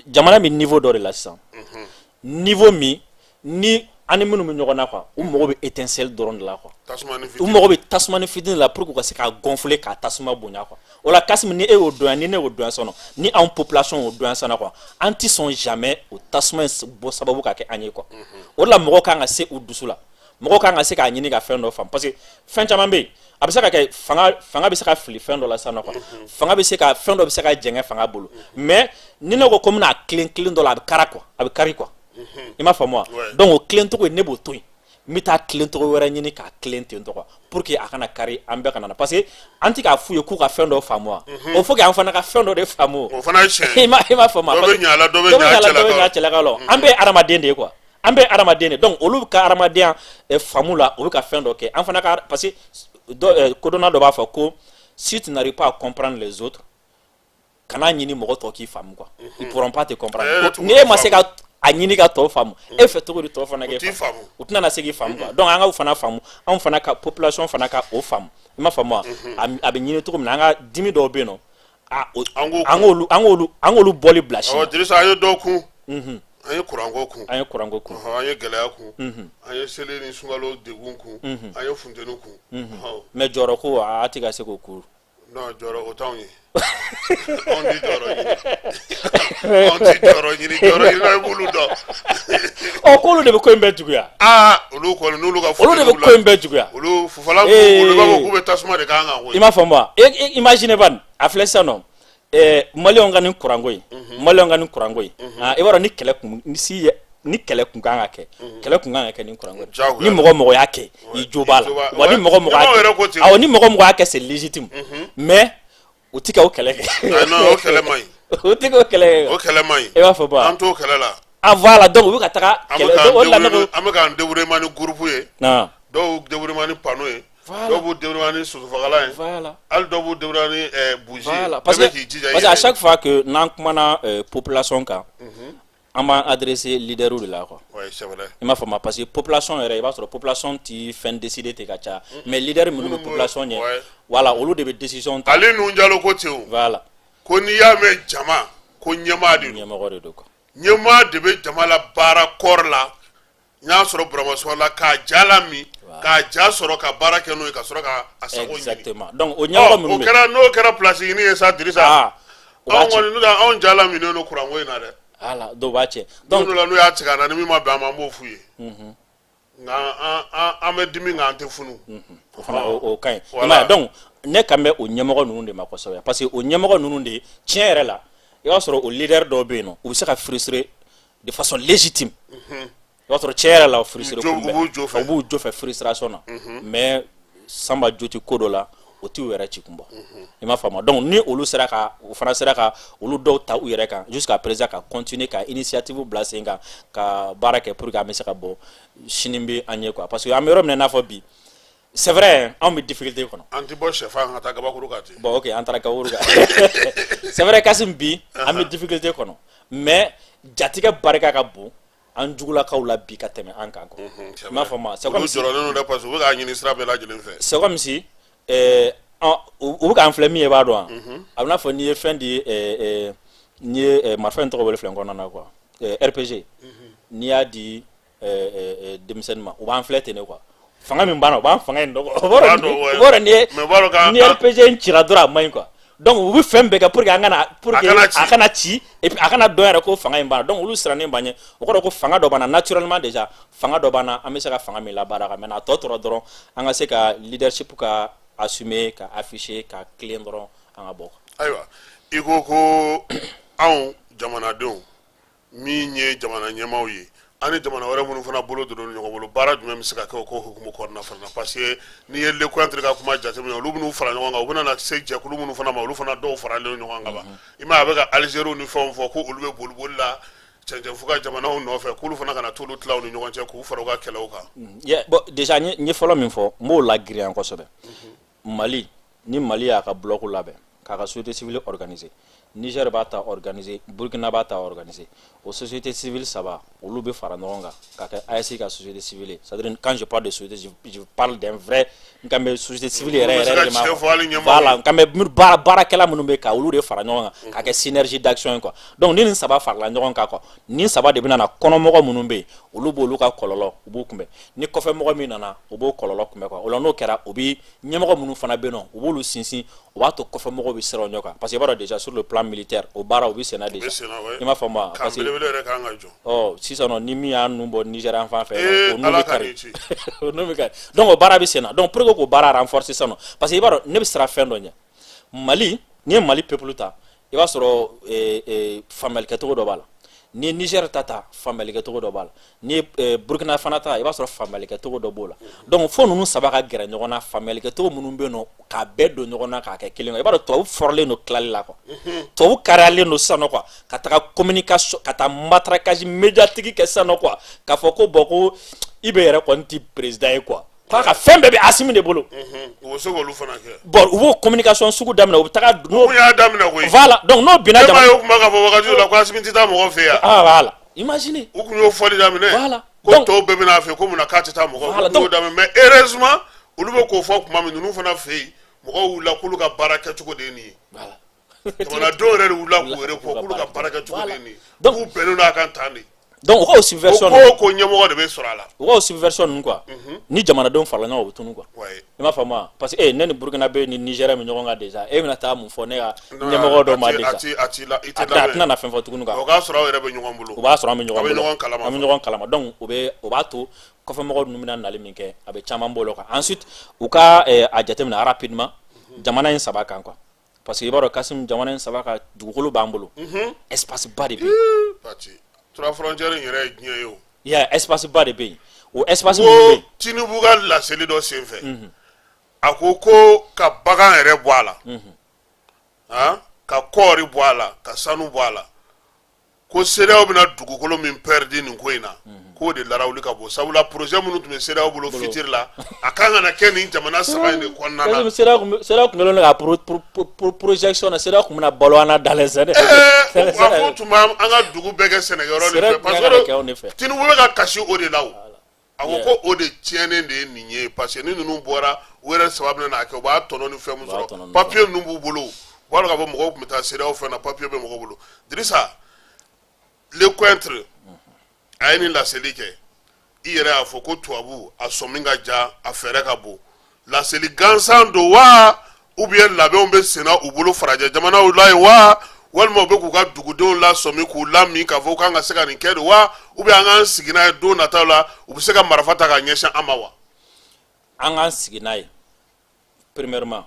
jamana bɛ niveau dɔ de la sisan, niveau min ni an ni minnu bɛ ɲɔgɔn na quoi, u mago bɛ étincelle dɔrɔn de la quoi. Tasuma ni U fitini. mago bɛ tasuma ni fitini la pour que u ka se k'a gonfler, k'a tasuma bonya quoi. O la Kasimi, ni e y'o dɔn yan, ni ne y'o dɔn yan sisan nɔ, ni anw population y'o dɔn yan sisan nɔ quoi, an ti sɔn jamais o tasuma in bɔ sababu ka kɛ an ye quoi. O de la mɔgɔw kan ka se u dusu la, mɔgɔw kan ka se k'a ɲini ka fɛn dɔ faamu, parce que fɛn caman bɛ yen, a bɛ se ka kɛ fanga bɛ se ka fili fɛn dɔ la sisan nɔ quoi, fanga bɛ se ka fɛn dɔ bɛ se ka jɛngɛ fanga bolo, mais ni ne ko ko n bɛna tilen tilen dɔ la, a bɛ kara quoi, a bɛ kari quoi, i m'a faamu wa? Donc o tilen cogo in, ne b'o to yen, n bɛ taa tilen cogo wɛrɛ ɲini k'a tilen ten tɔ quoi, pour que a kana kari, an bɛɛ kana na, parce que an tɛ k'a f'u ye k'u ka fɛn dɔ faamu wa, o faut que an fana ka fɛn dɔ de faamu. O fana ye tiɲɛ ye. I m'a faamu wa? Dɔ bɛ ɲɛ a la, dɔ bɛ dɔ bɛ ɲɛ a ɲɛ a la, dɔ bɛ cɛlakaw ɲɛ a cɛlakaw la. An bɛɛ ye hadamaden de ye quoi, an bɛɛ ye hadamaden de ye. Donc olu ka hadamadenya faamu la, u bɛ ka fɛn dɔ kɛ, an fana ka, parce que dɔ kodɔnna dɔ b'a fɔ ko si tu n'arrives pas à comprendre les autres, kana ɲini mɔgɔ tɔ k'i faamu quoi, ils pourront pas te comprendre. Eh, Ni e ma se ka a ɲini ka tɔw faamu, e fɛ cogo di tɔw fana k'e t'i faamu. U tɛna se k'i faamu quoi. Donc an k'o fana faamu, anw fana ka population fana ka o faamu. I m'a faamu wa? A bɛ ɲini cogo min na, an ka dimi dɔw bɛ yen nɔ, An k'o an k'olu bɔli bila sini. Awɔ Dirisa, an ye dɔw kun, an ye kuranko kun. An ye kuranko kun. Ɔhɔn, an ye gɛlɛya kun, an ye seli ni sunkalo degun kun, an ye funteni kun. Ɔhɔn. Mais jɔyɔrɔ ko, a tɛ ka se k'o kun. Non, jɔyɔrɔ o t'anw ye. Anw ti jɔyɔrɔ ɲini, anw ti jɔyɔrɔ ɲini. Jɔyɔrɔ ɲini i b'olu dɔn. Ɔ, k'olu de bɛ ko in bɛɛ juguya. Aa, olu kɔni, n'olu ka Olu de bɛ ko in bɛɛ juguya. Olu fufala, olu b'a fɔ k'u bɛ tasuma de k'an kan koyi. I m'a faamu wa? E imagine ban, a filɛ sisan nɔ, maliyɛnw ka nin kuranko in, maliyɛnw ka nin kuranko in, ah, i b'a dɔn ni kɛlɛ kun ni si ni kɛlɛ kun kan ka kɛ, kɛlɛ kun kan ka kɛ nin kuranko in. Diyagoya. Ni mɔgɔ mɔgɔ y'a kɛ, i jo b'a la. I jo b'a- Wa ni mɔgɔ mɔgɔ y'a Ɲɛmaaw yɛrɛ ko kɛ, ten. Awɔ, ni mɔgɔ mɔgɔ y'a kɛ, c'est légitime, mais u ti ka o kɛlɛ kɛ. Ayi, non, o kɛlɛ man ɲi. U ti k'o kɛlɛ kɛ. O kɛlɛ man ɲi. I b'a fɔ ba. An t'o kɛlɛ la. Ah voilà, donc u bɛ ka taga An bɛ kɛlɛ k'an o de la ne ko débrouiller, an bɛ k'an débrouiller ma ni groupe ye. Ah. Dɔw débrouiller ma ni panneau ye. Voilà. Dɔw b'u débrouiller ni sosofagalan ye. Voilà. Hali dɔw b'u débrouiller ni bougie ye. Voilà, parce Bɛɛ que, bɛ k'i jija i parce que à yɛrɛ ye. chaque fois que n'an kumana population kan, an b'an adresser leader de la quoi. Ouais, c'est vrai. I m'a faamu, parce que population yɛrɛ, i b'a sɔrɔ population ti fɛn décider ten ka caya, mais leader minnu bɛ population ɲɛ, voilà, olu de bɛ décision ta. Ale nun Jalo ko ten o. Voilà. Ko n'i y'a mɛn jama, ko ɲɛmaa de don. Ɲɛmɔgɔ de don quoi. Ɲɛmaa de bɛ jama la baara kɔrɔ la. N y'a sɔrɔ Burama la k'a ja la min, k'a ja sɔrɔ ka baara kɛ n'o ye, ka sɔrɔ ka a sago ɲini. Exactement, donc o ɲɛmɔgɔ minnu O bɛ kɛra, n'o kɛra place ɲini ye sa Dirisa. Ah, o b'a Anw tiɲɛ. kɔni, n'o tɛ anw ja la minnen don kuranko in na dɛ. Voilà, dɔw b'a tiɲɛ. Don Donc dɔ la, n'u y'a tigɛ an na, ni min ma bɛn a ma, an b'o f'u ye. Nka an bɛ dimi, nka an tɛ funu. O fana o ka ɲi. Voilà. I m'a ye, donc ne kan bɛ o ɲɛmɔgɔ ninnu de ma kosɛbɛ, parce que o ɲɛmɔgɔ ninnu de, tiɲɛ yɛrɛ la, i b'a sɔrɔ o leader dɔw bɛ yen nɔ, u bɛ se ka frustrer de façon légitime. I b'a sɔrɔ tiɲɛ yɛrɛ la, o frustré U b'u jo fɛ. U b'u jo fɛ frustration na, mais Sanba jo tɛ ko dɔ la, o t'u yɛrɛ ci kun bɔ. I m'a faamu? Donc ni olu sera ka, o fana sera ka olu dɔw ta u yɛrɛ kan jusqu'à présent, ka continuer ka initiative bila sen kan, ka baara kɛ pour que an bɛ se ka bɔ sini bɛ an ye quoi. Parce que an bɛ yɔrɔ min na i n'a fɔ bi, c'est vrai, anw bɛ difficulté kɔnɔ. An ti bɔ sɛfan ka taa gabakuru kan ten. Bon, ok, an taara gabakuru kan. C'est vrai Kasim, bi an bɛ difficulté kɔnɔ, mais jatigɛ barika ka bon an jugulakaw la bi ka tɛmɛ an kan quoi. I m'a faamu? C'est comme Olu si jɔrɔlen don dɛ, parce que u bɛ k'a ɲini sira bɛɛ lajɛlen fɛ. C'est comme si u bɛ k'an filɛ min ye, i b'a dɔn wa? A bɛ n'a fɔ n'i ye fɛn di, n'i ye marifa in tɔgɔ wele filɛ n kɔnɔna na quoi, RPG, n'i y'a di denmisɛnnin ma, u b'an filɛ ten de quoi. Fanga min b'an na, u b'an fanga in dɔn quoi. U b'a b'a dɔn, ouais. dɔn, u b'a dɔn n'i ye Mais u b'a dɔn ni RPG in cira dɔrɔn, a man ɲi quoi. Donc u bɛ fɛn bɛɛ kɛ pour que an kana, pour A que kana ci. a kana ci, et puis a kana dɔn yɛrɛ ko fanga in b'an na. Donc olu sirannen b'an ɲɛ, o kɔrɔ ko fanga dɔ b'an na naturellement déjà, fanga dɔ b'an na, an bɛ se ka fanga min labaara kan. Maintenant a tɔ tora dɔrɔn an ka se ka leadership ka assumer, ka afficher, ka tilen dɔrɔn, an ka bɔ. Ayiwa, i ko ko anw jamanadenw min ye jamana ɲɛmaaw ye, an ni jamana wɛrɛ minnu fana bolo donna ɲɔgɔn bolo, baara jumɛn bɛ se ka kɛ o ko hukumu kɔnɔna fana na? Parce que n'i ye Lecointre ka kuma jateminɛ, olu bɛn'u fara ɲɔgɔn kan, u bɛna na se jɛkulu minnu fana ma, olu fana dɔw faralen ɲɔgɔn kan ban. I m'a ye, a bɛ ka Algérie ni fɛnw fɔ ko olu bɛ boli boli la cɛncɛn fuga jamanaw nɔfɛ, k'olu fana kana t'olu tila u ni ɲɔgɔn cɛ k'u fara u ka kɛlɛw kan. Yeah, bon, déjà n ye fɔlɔ min fɔ, n b'o la girinya kosɛbɛ. Mali, ni Mali y'a ka bloc labɛn k'a ka société civile organiser, Niger b'a ta organiser, Burkina b'a ta organiser, o société civile saba, olu bɛ fara ɲɔgɔn kan ka kɛ AES ka société civile ye. C'est à dire, quand je parle de société, je parle d'un vrai, n kan bɛ société civile yɛrɛ Olu bɛ se yɛrɛ ka de ma tiɲɛ quoi. fɔ hali ɲɛmaaw ye. Voilà, n kan bɛ minnu baara baarakɛla minnu bɛ ka olu de fara ɲɔgɔn kan ka kɛ synergie d'action ye quoi. Donc ni nin saba farala ɲɔgɔn kan quoi, nin saba de bɛna na kɔnɔmɔgɔ minnu bɛ yen, olu b'olu ka kɔlɔlɔ, u b'u kunbɛn. Ni kɔfɛmɔgɔ min nana, u b'o kɔlɔlɔ kunbɛn quoi. O la, n'o kɛra, u bi ɲɛmɔgɔ minnu fana bɛ yen nɔ, u b'olu sinsin, o b'a to kɔfɛmɔgɔw bɛ siran u ɲɛ quoi. Parce que i b'a dɔn déjà, sur le plan militaire, o baara o bɛ senna U bɛ déjà. senna, ouais. I m'a faamu wa? Kan Parce que belebele yɛrɛ kan ka jɔ. Ɔ, sisan nɔ, ni min y'a nun bɔ Niger yan fan fɛ, o nun Ala bɛ ka kari. n'i ci. O nun bɛ kari. Donc o baara bɛ sen na. Donc pour que k'o baara renforcer sisan nɔ, parce que i b'a dɔn ne bɛ siran fɛn dɔ ɲɛ. Mali, n'i ye Mali peuple ta, i b'a sɔrɔ faamuyali kɛcogo dɔ b'a la. N'i ye Niger ta, faamuyali kɛcogo dɔ b'a la. N'i ye Burkina fana ta, i b'a sɔrɔ faamuyali kɛcogo dɔ b'o la. Donc fo ninnu saba ka gɛrɛ ɲɔgɔn na, faamuyali kɛcogo minnu bɛ yen nɔ, k'a bɛɛ don ɲɔgɔn na k'a kɛ kelen ye. I b'a dɔn tubabu fɔrɔlen don tilali la quoi. Tubabu kariyalen don sisan nɔ quoi, ka taga communication, ka taa matraquage médiatique kɛ sisan nɔ quoi, k'a fɔ ko bon, ko IB yɛrɛ kɔni ti président ye quoi, k'a ka fɛn bɛɛ bɛ Asimi de bolo. U bɛ se k'olu fana kɛ. Bon, u b'o communication sugu daminɛ, u bɛ taga n'o Mun y'a daminɛ koyi? Voilà, donc n'o binna E m'a jama ye, o kuma ka fɔ wagati dɔ la ko Asimi tɛ taa mɔgɔ fɛ yan. Ah voilà. Imaginez. U kun y'o fɔli daminɛ. Voilà. Ko Donc tɔw bɛɛ bɛna fɛ ko mun na k'a tɛ taa mɔgɔ. Voilà. U kun y'o Donc daminɛ, mais heureusement olu bɛ k'o fɔ tuma min, ninnu fana fɛ yen, mɔgɔw wulila k'olu ka baara kɛcogo de ye nin ye. Jamanadenw yɛrɛ de wulila k'u yɛrɛ fɔ k'olu ka baara kɛcogo de ye nin ye. Donc k'u bɛnnen don a kan tan de. Donc u ka o subversion ko o ko ɲɛmɔgɔ de bɛ sɔrɔ a la. U ka o subversion ninnu quoi, ni jamanadenw farala ɲɔgɔn kan, u bɛ tunu quoi. I m'a faamu wa? Parce que ne ni Burukina bɛ ni Nigéria min ɲɔgɔn kan déjà, e bɛna taa mun fɔ ne ka ɲɛmɔgɔ dɔ ma déjà? A ti la, i tɛ A tɛna na fɛn fɔ tuguni quoi. O k'a sɔrɔ aw yɛrɛ bɛ ɲɔgɔn bolo. O b'a sɔrɔ an bɛ ɲɔgɔn A bɛ bolo. ɲɔgɔn kalama. An bɛ ɲɔgɔn kalama. Donc o bɛ o b'a to kɔfɛmɔgɔ ninnu bɛna nali min kɛ, a bɛ caman bɔ o la quoi. Ensuite u ka a jateminɛ rapidement jamana in saba kan quoi, parce que i b'a dɔn Kasim, jamana in saba ka dugukolo b'an bolo, espace ba de bɛ yen. Pati trois frontières in yɛrɛ ye diɲɛ ye o. I y'a ye, espace ba de bɛ yen, o espace minnu bɛ ko yen. Tinubu ka laseli dɔ senfɛ, a ko ko ka bagan yɛrɛ bɔ a la, han, ka kɔɔri bɔ a la, ka sanu bɔ a la, ko CEDEAO bɛna dugukolo min perdre nin ko in na, k'o de larawuli ka bɔ, sabula projet minnu tun bɛ CEDEAO bolo futur la, a kan ka na kɛ nin jamana saba in de kɔnɔna na. CEDEAO kun kɛlen don ka projection na, CEDEAO kun bɛna balo an na dans les années. A ko tun b'an an ka dugu bɛɛ kɛ sɛnɛkɛyɔrɔ de fɛ, parce que Tinubu bɛ ka kasi o de la. O a ko ko o de tiɲɛnen de ye nin ye, parce que ni ninnu bɔra, u yɛrɛ saba bɛna n'a kɛ, u b'a tɔnɔ ni fɛn min sɔrɔ, papier ninnu b'u bolo, u b'a dɔn k'a fɔ mɔgɔw tun bɛ taa CEDEAO fɛn na, papier bɛ mɔgɔw bolo. Dirisa Lecointre a ye nin laseli kɛ. I yɛrɛ y'a fɔ ko tubabu a sɔmi ka ja, a fɛɛrɛ ka bon. Laseli gansan don wa, ou bien labɛnw bɛ senna u bolo farajɛ jamanaw la yen wa, walima u bɛ k'u ka dugudenw lasɔmi k'u lami k'a fɔ k'an ka se ka nin kɛ de wa, ou bien an k'an sigi n'a ye don nataw la, u bɛ se ka marifa ta ka ɲɛsin an ma wa? An k'an sigi n'a ye. Premièrement,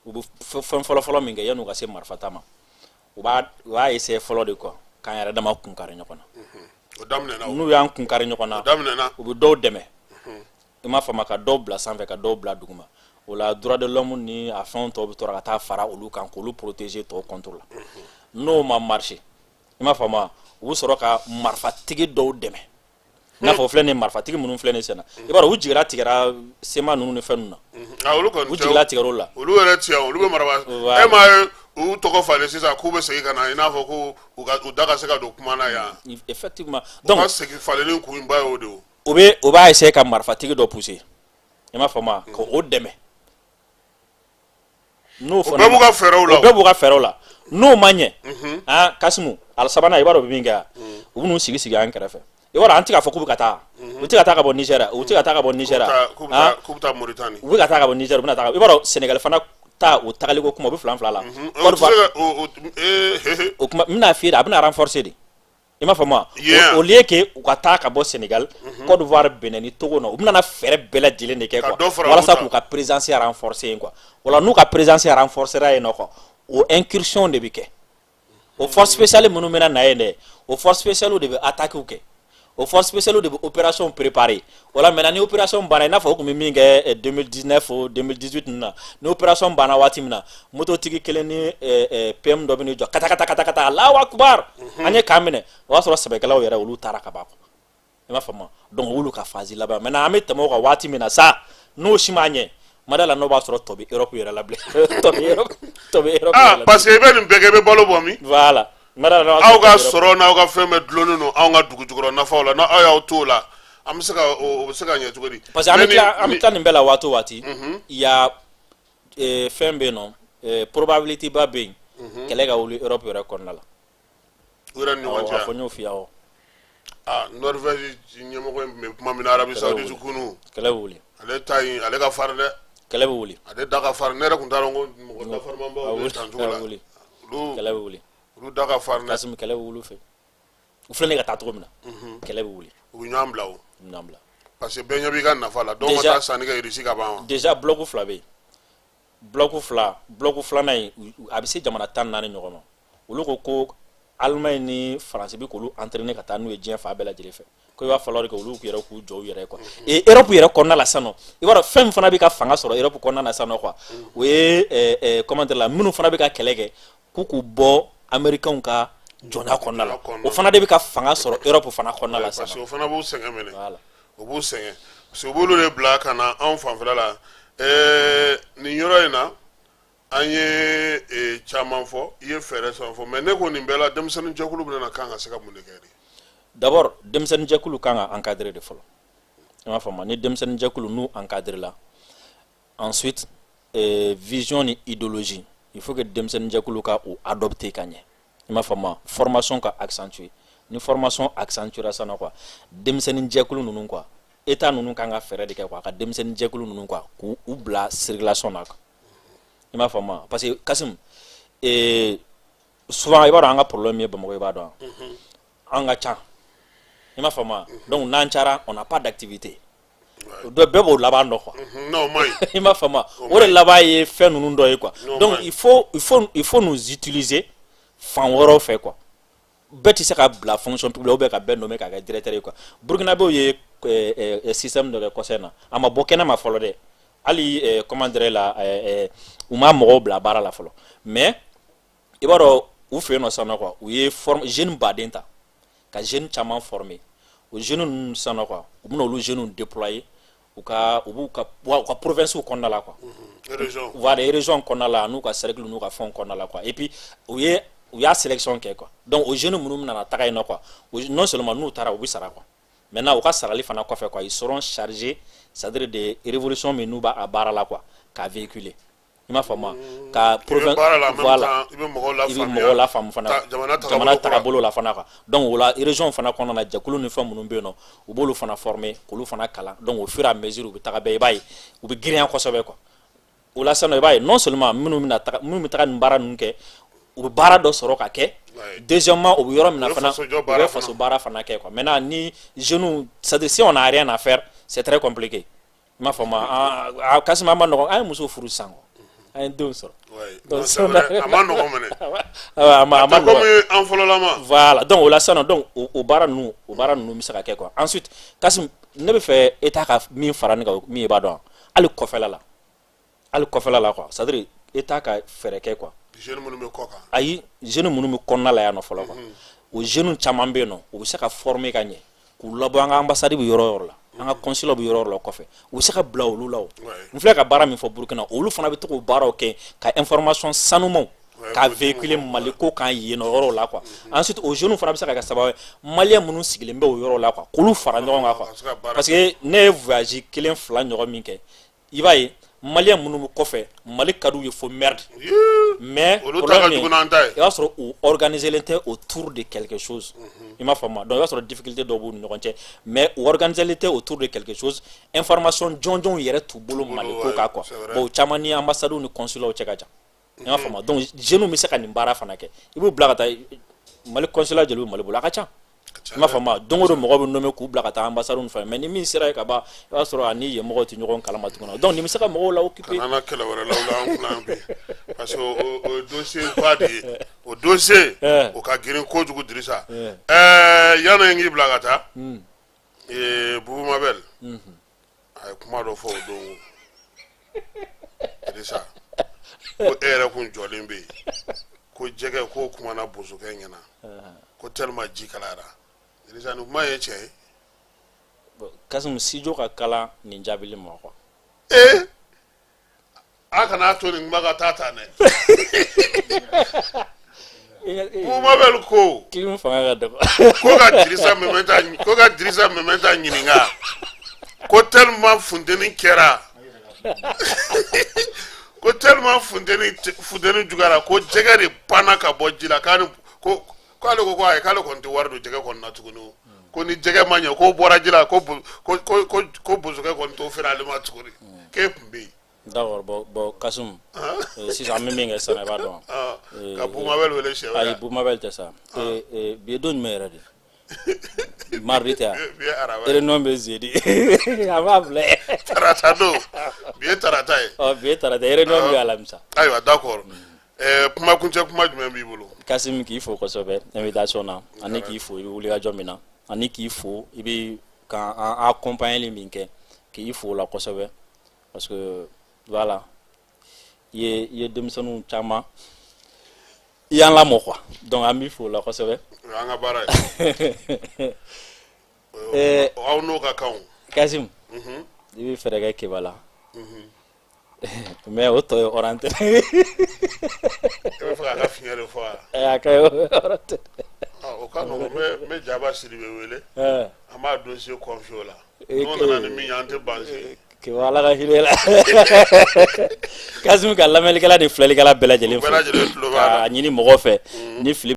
u bɛ fɛn fɔlɔ-fɔlɔ min kɛ yan'u ka se marifa ta ma, u b'a essayer fɔlɔ de quoi, k'an yɛrɛ dama kun kari ɲɔgɔn na. O daminɛna o. N'u y'an kun kari ɲɔgɔn na, O daminɛna. u bɛ dɔw dɛmɛ, i m'a faamu, ka dɔw bila sanfɛ, ka dɔw bila duguma. O la, droit de l'homme ni a fɛnw tɔw bɛ tɔrɔ ka taa fara olu kan k'olu protéger tɔw contre la. N'o ma marcher, i m'a faamu wa, u bɛ sɔrɔ ka marifatigi dɔw dɛmɛ, i n'a fɔ o filɛ nin ye, marifatigi minnu filɛ nin sen na, i b'a dɔn u jigira tigɛra CMA ninnu ni fɛn ninnu na. Olu kɔni U jigila tigɛra o la. Olu yɛrɛ ti yan, olu bɛ maraba. E m'a ye, u tɔgɔ falen sisan k'u bɛ segin ka na, i n'a fɔ ko u ka u da ka se ka don kuma na yan. Effectivement. Donc u Donc ka segin falenni kunba y'o de ye o. U b'a essayer ka marifatigi dɔ pousser, i m'a faamu wa, ka o dɛmɛ. N'o O bɛɛ b'u ka fɛɛrɛw la. O bɛɛ b'u ka fɛɛrɛw la. N'o ma ɲɛ, ah Kasimu, a sabanan, i b'a dɔn u bɛ min kɛ wa? U bɛ n'u sigi sigi an kɛrɛfɛ. I b'a dɔn, an tɛ k'a fɔ k'u bɛ ka taa, u tɛ ka taa ka bɔ Nizɛri, u tɛ ka taa ka bɔ Nizɛri. K'u bɛ taa Moritani. U bɛ ka taa ka bɔ Nizɛri, u bɛna taa, i b'a dɔn Sɛnɛgali fana ta, o tagaliko kuma, u bɛ fila fila la. O tɛ se ka o O kuma n bɛna f'i ye, a bɛna renforcer de, i m'a faamu wa? Au lieu que u ka taa ka bɔ Sénégal, Côte d'Ivoire, Benin ni Togo nɔ, u bɛna fɛɛrɛ bɛɛ lajɛlen de kɛ quoi, walasa k'u ka présence renforcer yen quoi. Wala n'u ka présence renforcer yen nɔ quoi, o incursion de bɛ kɛ. O force spéciale minnu bɛna na yen dɛ, o force spéciale de bɛ attaque kɛ, o force spéciale de bɛ opération préparer. Wala maintenant ni opération banna, i n'a fɔ u tun bɛ min kɛ 2019 o 2018 ninnu na, ni opération banna waati min na, mototigi kelen ni PM dɔ bɛ n'i jɔ kata kata kata kata, Alahu akubar, an ye camp minɛ. O y'a sɔrɔ sɛbɛkɛlaw yɛrɛ, olu taara ka ban quoi, i m'a faamu. Donc olu ka phase laban. Maintenant an bɛ tɛmɛ o kan waati min na sa, n'o si ma ɲɛ, ma da la n'o b'a sɔrɔ tɔ bɛ Europe yɛrɛ la bilen, tɔ bɛ Europe, tɔ bɛ Europe Ah, parce que i bɛ nin bɛɛ kɛ, i bɛ balo bɔ min? Voilà. Aw ka sɔrɔ n'aw ka fɛn bɛɛ dulonnen don anw ka dugu jukɔrɔ nafaw la. N'aw y'aw to o la, an bɛ se ka o bɛ se ka ɲɛ cogo di? Parce que an bɛ tila nin bɛɛ la waati o waati, il y a fɛn bɛ yen nɔ, probabilité ba bɛ yen kɛlɛ ka wuli Europe yɛrɛ kɔnɔna la. U yɛrɛ ni ɲɔgɔn cɛ. A fɔ n y'o f'i ye, awɔ. Ah, Norvège ɲɛmɔgɔ in tun bɛ kuma min na Arabie Saoudite kunu. Kɛlɛ bɛ wuli. Ale ta in, ale ka farin dɛ. Kɛlɛ bɛ wuli. Ale da ka farin. Ne yɛrɛ tun t'a dɔn ko mɔgɔ dafarimanbaw bɛ tan cogo la. Olu kɛlɛ bɛ wuli. Olu da ka farin dɛ. Kasimi, kɛlɛ bɛ wuli u fɛ. U filɛ nin ye ka taa cogo min na, kɛlɛ bɛ wuli. U bɛ ɲɔgɔn bila o. U bɛ ɲɔgɔn bila. Parce que bɛɛ ɲɛ b'i ka nafa la, dɔw ma taa sanni kɛ Russie ka ban wa. Déjà bloc fila bɛ yen, bloc fila, bloc filanan in, a bɛ se jamana 14 ɲɔgɔn ma. Olu ko ko Allemagne ni France bɛ k'olu entraîner ka taa n'u ye diɲɛ fan bɛɛ lajɛlen fɛ, ko il va falloir que olu yɛrɛ k'u jɔ u yɛrɛ ye quoi. Et Europe yɛrɛ kɔnɔna la sisan nɔ, i b'a dɔn fɛn min fana bɛ ka fanga sɔrɔ Europe kɔnɔna na sisan nɔ quoi, o ye comment dire la, minnu fana bɛ ka kɛlɛ kɛ k'u bɔ Américains ka jɔnya kɔnɔna la, o fana de bɛ ka fanga sɔrɔ Europe fana kɔnɔna la sisan. Parce que o fana b'u sɛgɛn minɛ. O b'u sɛgɛn parce que u b'olu de bila ka na anw fanfɛla la. Nin yɔrɔ in na, an ye caman fɔ, i ye fɛɛrɛ caman fɔ, mais ne ko nin bɛɛ la, denmisɛnnin jɛkulu bɛna kan ka se ka mun de kɛ de? D'abord, denmisɛnnin jɛkulu kan ka encadrer de fɔlɔ. I m'a faamu? Ni denmisɛnnin jɛkulu n'u encadrer la, ensuite vision ni idéologie, il faut que denmisɛnnin jɛkulu ka o adopter ka ɲɛ. I m'a faamu? Formation ka accentuer. Ni formation accentuer sisan quoi, denmisɛnnin jɛkulu ninnu quoi, état ninnu kan ka fɛɛrɛ de kɛ quoi, ka denmisɛnnin jɛkulu ninnu quoi, k'u u bila circulation na quoi. I m'a faamu? Parce que Kasim, souvent i b'a dɔn, an ka problème ye Bamakɔ, i b'a dɔn, an ka ca. I m'a faamu? Donc n'an cayara, on n'a pas d'activité. Dɔ bɛɛ b'o laban dɔn quoi. Non, o man ɲi. I m'a faamu? O de laban ye fɛn ninnu dɔ ye quoi. Donc il faut nous utiliser fan wɛrɛw fɛ quoi. Bɛɛ tɛ se ka bila fonction publique ou bien ka bɛɛ nommer k'a kɛ directeur ye quoi. Burkinabéw ye système dɔ kɛ kɔsɛ na, a ma bɔ kɛnɛ ma fɔlɔ dɛ. Hali comment dirais la, u ma mɔgɔw bila baara la fɔlɔ, mais i b'a dɔn, u fɛ yen nɔ sisan nɔ quoi, u ye forme jeune baden ta, ka jeune caman former. O jeune ninnu sisan nɔ quoi, u bɛna olu jeunes déployer u ka u b'u ka u ka province kɔnɔna la quoi. Région. Voilà, région kɔnɔna la, n'u ka cercle n'u ka fɛnw kɔnɔna la quoi. Et puis u y'a sélection kɛ quoi. Donc o jeunes minnu nana taga yen nɔ quoi, non seulement n'u taara, u bɛ sara quoi. Maintenant, u ka sarali fana kɔfɛ quoi, ils seront chargés, c'est-à-dire de révolution min n'u b'a a baara la quoi, k'a véhiculer. I m'a faamu? Ka province, voilà, i bɛ mɔgɔw la i bɛ mɔgɔw la faamu fana jamana tagabolo la fana quoi. Donc o la, région fana kɔnɔna na, jɛkulu ni fɛn minnu bɛ yen nɔ, u b'olu fana former, k'olu fana kalan. Donc au fur et à mesure u bɛ taga bɛɛ, i b'a ye u bɛ girinya kosɛbɛ quoi. O la sisan nɔ, i b'a ye, non seulement minnu bɛna taga, minnu bɛ taga nin baara ninnu kɛ, u bɛ baara dɔ sɔrɔ ka kɛ. Deuxièmement, u bɛ yɔrɔ min na fana, u bɛ faso baara fana kɛ quoi. Maintenant, ni jeunes, c'est-à-dire si on n'a rien à faire, c'est très compliqué. I m'a faamu? A Kassim, a ma nɔgɔn. An ye muso furu sisan quoi, an ye denw sɔrɔ. Donc a ma nɔgɔn minɛ. A ma nɔgɔn komi an fɔlɔlama. Voilà, donc o la sisan nɔ, donc o baara ninnu bɛ se ka kɛ quoi. Ensuite, Kassim, ne bɛ fɛ État ka min fara ne kan, min i b'a dɔn, hali kɔfɛla la quoi, c'est à dire État ka fɛɛrɛ kɛ quoi. Jeunes minnu bɛ kɔ kan. Ayi, jeunes minnu bɛ kɔnɔna la yan nɔ fɔlɔ quoi, o jeunes caman bɛ yen nɔ, u bɛ se ka former ka ɲɛ, k'u labɔ. An ka ambassade bɛ yɔrɔ o yɔrɔ la, an ka consulat bɛ yɔrɔ o yɔrɔ la kɔfɛ, u bɛ se ka bila olu la. O n filɛ ka baara min fɔ Burukina, olu fana bɛ to k'o baaraw kɛ, ka information sanumaw ka véhiculer Mali ko kan yen nɔ yɔrɔw la quoi. Ensuite, o jeunes fana bɛ se ka kɛ sababu ye, malien minnu sigilen bɛ o yɔrɔ la quoi, k'olu fara ɲɔgɔn kan quoi. Parce que ne ye voyage kelen fila ɲɔgɔn min kɛ, i b'a ye, malien minnu bɛ kɔfɛ, Mali ka d'u ye fo merde, mais olu ta ka jugu n'an ta ye. I b'a sɔrɔ u organiser len tɛ autour de quelque chose. I m'a faamu? Donc i b'a sɔrɔ difficulté dɔw b'u ni ɲɔgɔn cɛ, mais u organiser len tɛ autour de quelque chose. Information jɔnjɔnw yɛrɛ t'u bolo Mali ko kan quoi. Bon, caman ni ambassades ni consulats cɛ ka jan. I m'a faamu? Donc jeunes bɛ se ka nin baara fana kɛ. I b'u bila ka taa Mali consulat, joli bɛ Mali bolo? A ka ca. I m'a faamu? Don o don, mɔgɔ bɛ nommer k'u bila ka taa ambassade ni fɛn, mais ni min sera yen ka ban, i b'a sɔrɔ a ni yen mɔgɔw tɛ ɲɔgɔn kalama tuguni. Donc nin bɛ se ka mɔgɔw la occuper. Kana na kɛlɛ wɛrɛ la o la an kunna bi, parce que o ye dossier ba de ye. O dossier o ka girin kojugu. Dirisa, yanni n k'i bila ka taa, Bubu Mabel a ye kuma dɔ fɔ o don. Dirisa ko e yɛrɛ kun jɔlen bɛ yen ko jɛgɛ k'o kumana bosokɛ ɲɛna ko tellement ji kalayara. Dirisa, nin kuma ye tiɲɛ ye? Kasimu, studio ka kalan nin jaabili ma quoi. Ee, a kana to nin kuma ka taa tan dɛ. Bubu Mabel ko Kilimu fanga ka dɔgɔ. Ko ka Dirisa Mɛmɛta ɲininka ko tellement funteni kɛra, ko tellement funteni juguyara, ko jɛgɛ de panna ka bɔ ji la, k'ale ko k'ale ko ko ayi, k'ale kɔni tɛ wari don jɛgɛ kɔni na tuguni, ko ni jɛgɛ ma ɲɛ k'o bɔra ji la, ko ko ko ko bosokɛ kɔni t'o feere ale ma tuguni, k'e tun bɛ yen. D'accord, bon, Kasum, sisan an bɛ min kɛ sisan, i b'a dɔn. Ka Bubu Mabel wele siɲɛ wɛrɛ. Ayi, Bubu Mabel tɛ sa. Bi ye don jumɛn yɛrɛ de? Mardi tɛ yan? Bi ye araba ye. Réunion bɛ jeudi, a b'a bila. Tarata don, bi ye tarata ye. Ɔ, bi ye tarata ye, réunion bɛ alamisa. Ayiwa, d'accord. Kuma kuncɛ kuma jumɛn b'i bolo? Kasim, k'i fo kosɛbɛ invitation na, ani k'i fo i bɛ wulikajɔ min na, ani k'i fo i bɛ ka an accompagner min kɛ, k'i fo o la kosɛbɛ, parce que voilà, i ye denmisɛnninw caman, i y'an lamɔ quoi. Donc an b'i fo o la kosɛbɛ. O y'an ka baara ye, aw n'o ka kan o. Kasim, i bɛ fɛɛrɛ kɛ Keba la, mais o tɔ ye hors antenne. E bɛ fɛ k'a ka fiɲɛ de fɔ wa? A ka ye hors antenne. Ɔ. O ka nɔgɔn, n bɛ Jaba Sidibe wele, an b'a dossier confier o la. N'o nana ni min ye, an tɛ ban si. Kiba, Ala ka hinɛ la. Kasimi, ka lamɛnlikɛla ni filɛlikɛla bɛɛ lajɛlen fo. Bɛɛ lajɛlen tulo b'a la. K'a ɲini mɔgɔ fɛ ni fili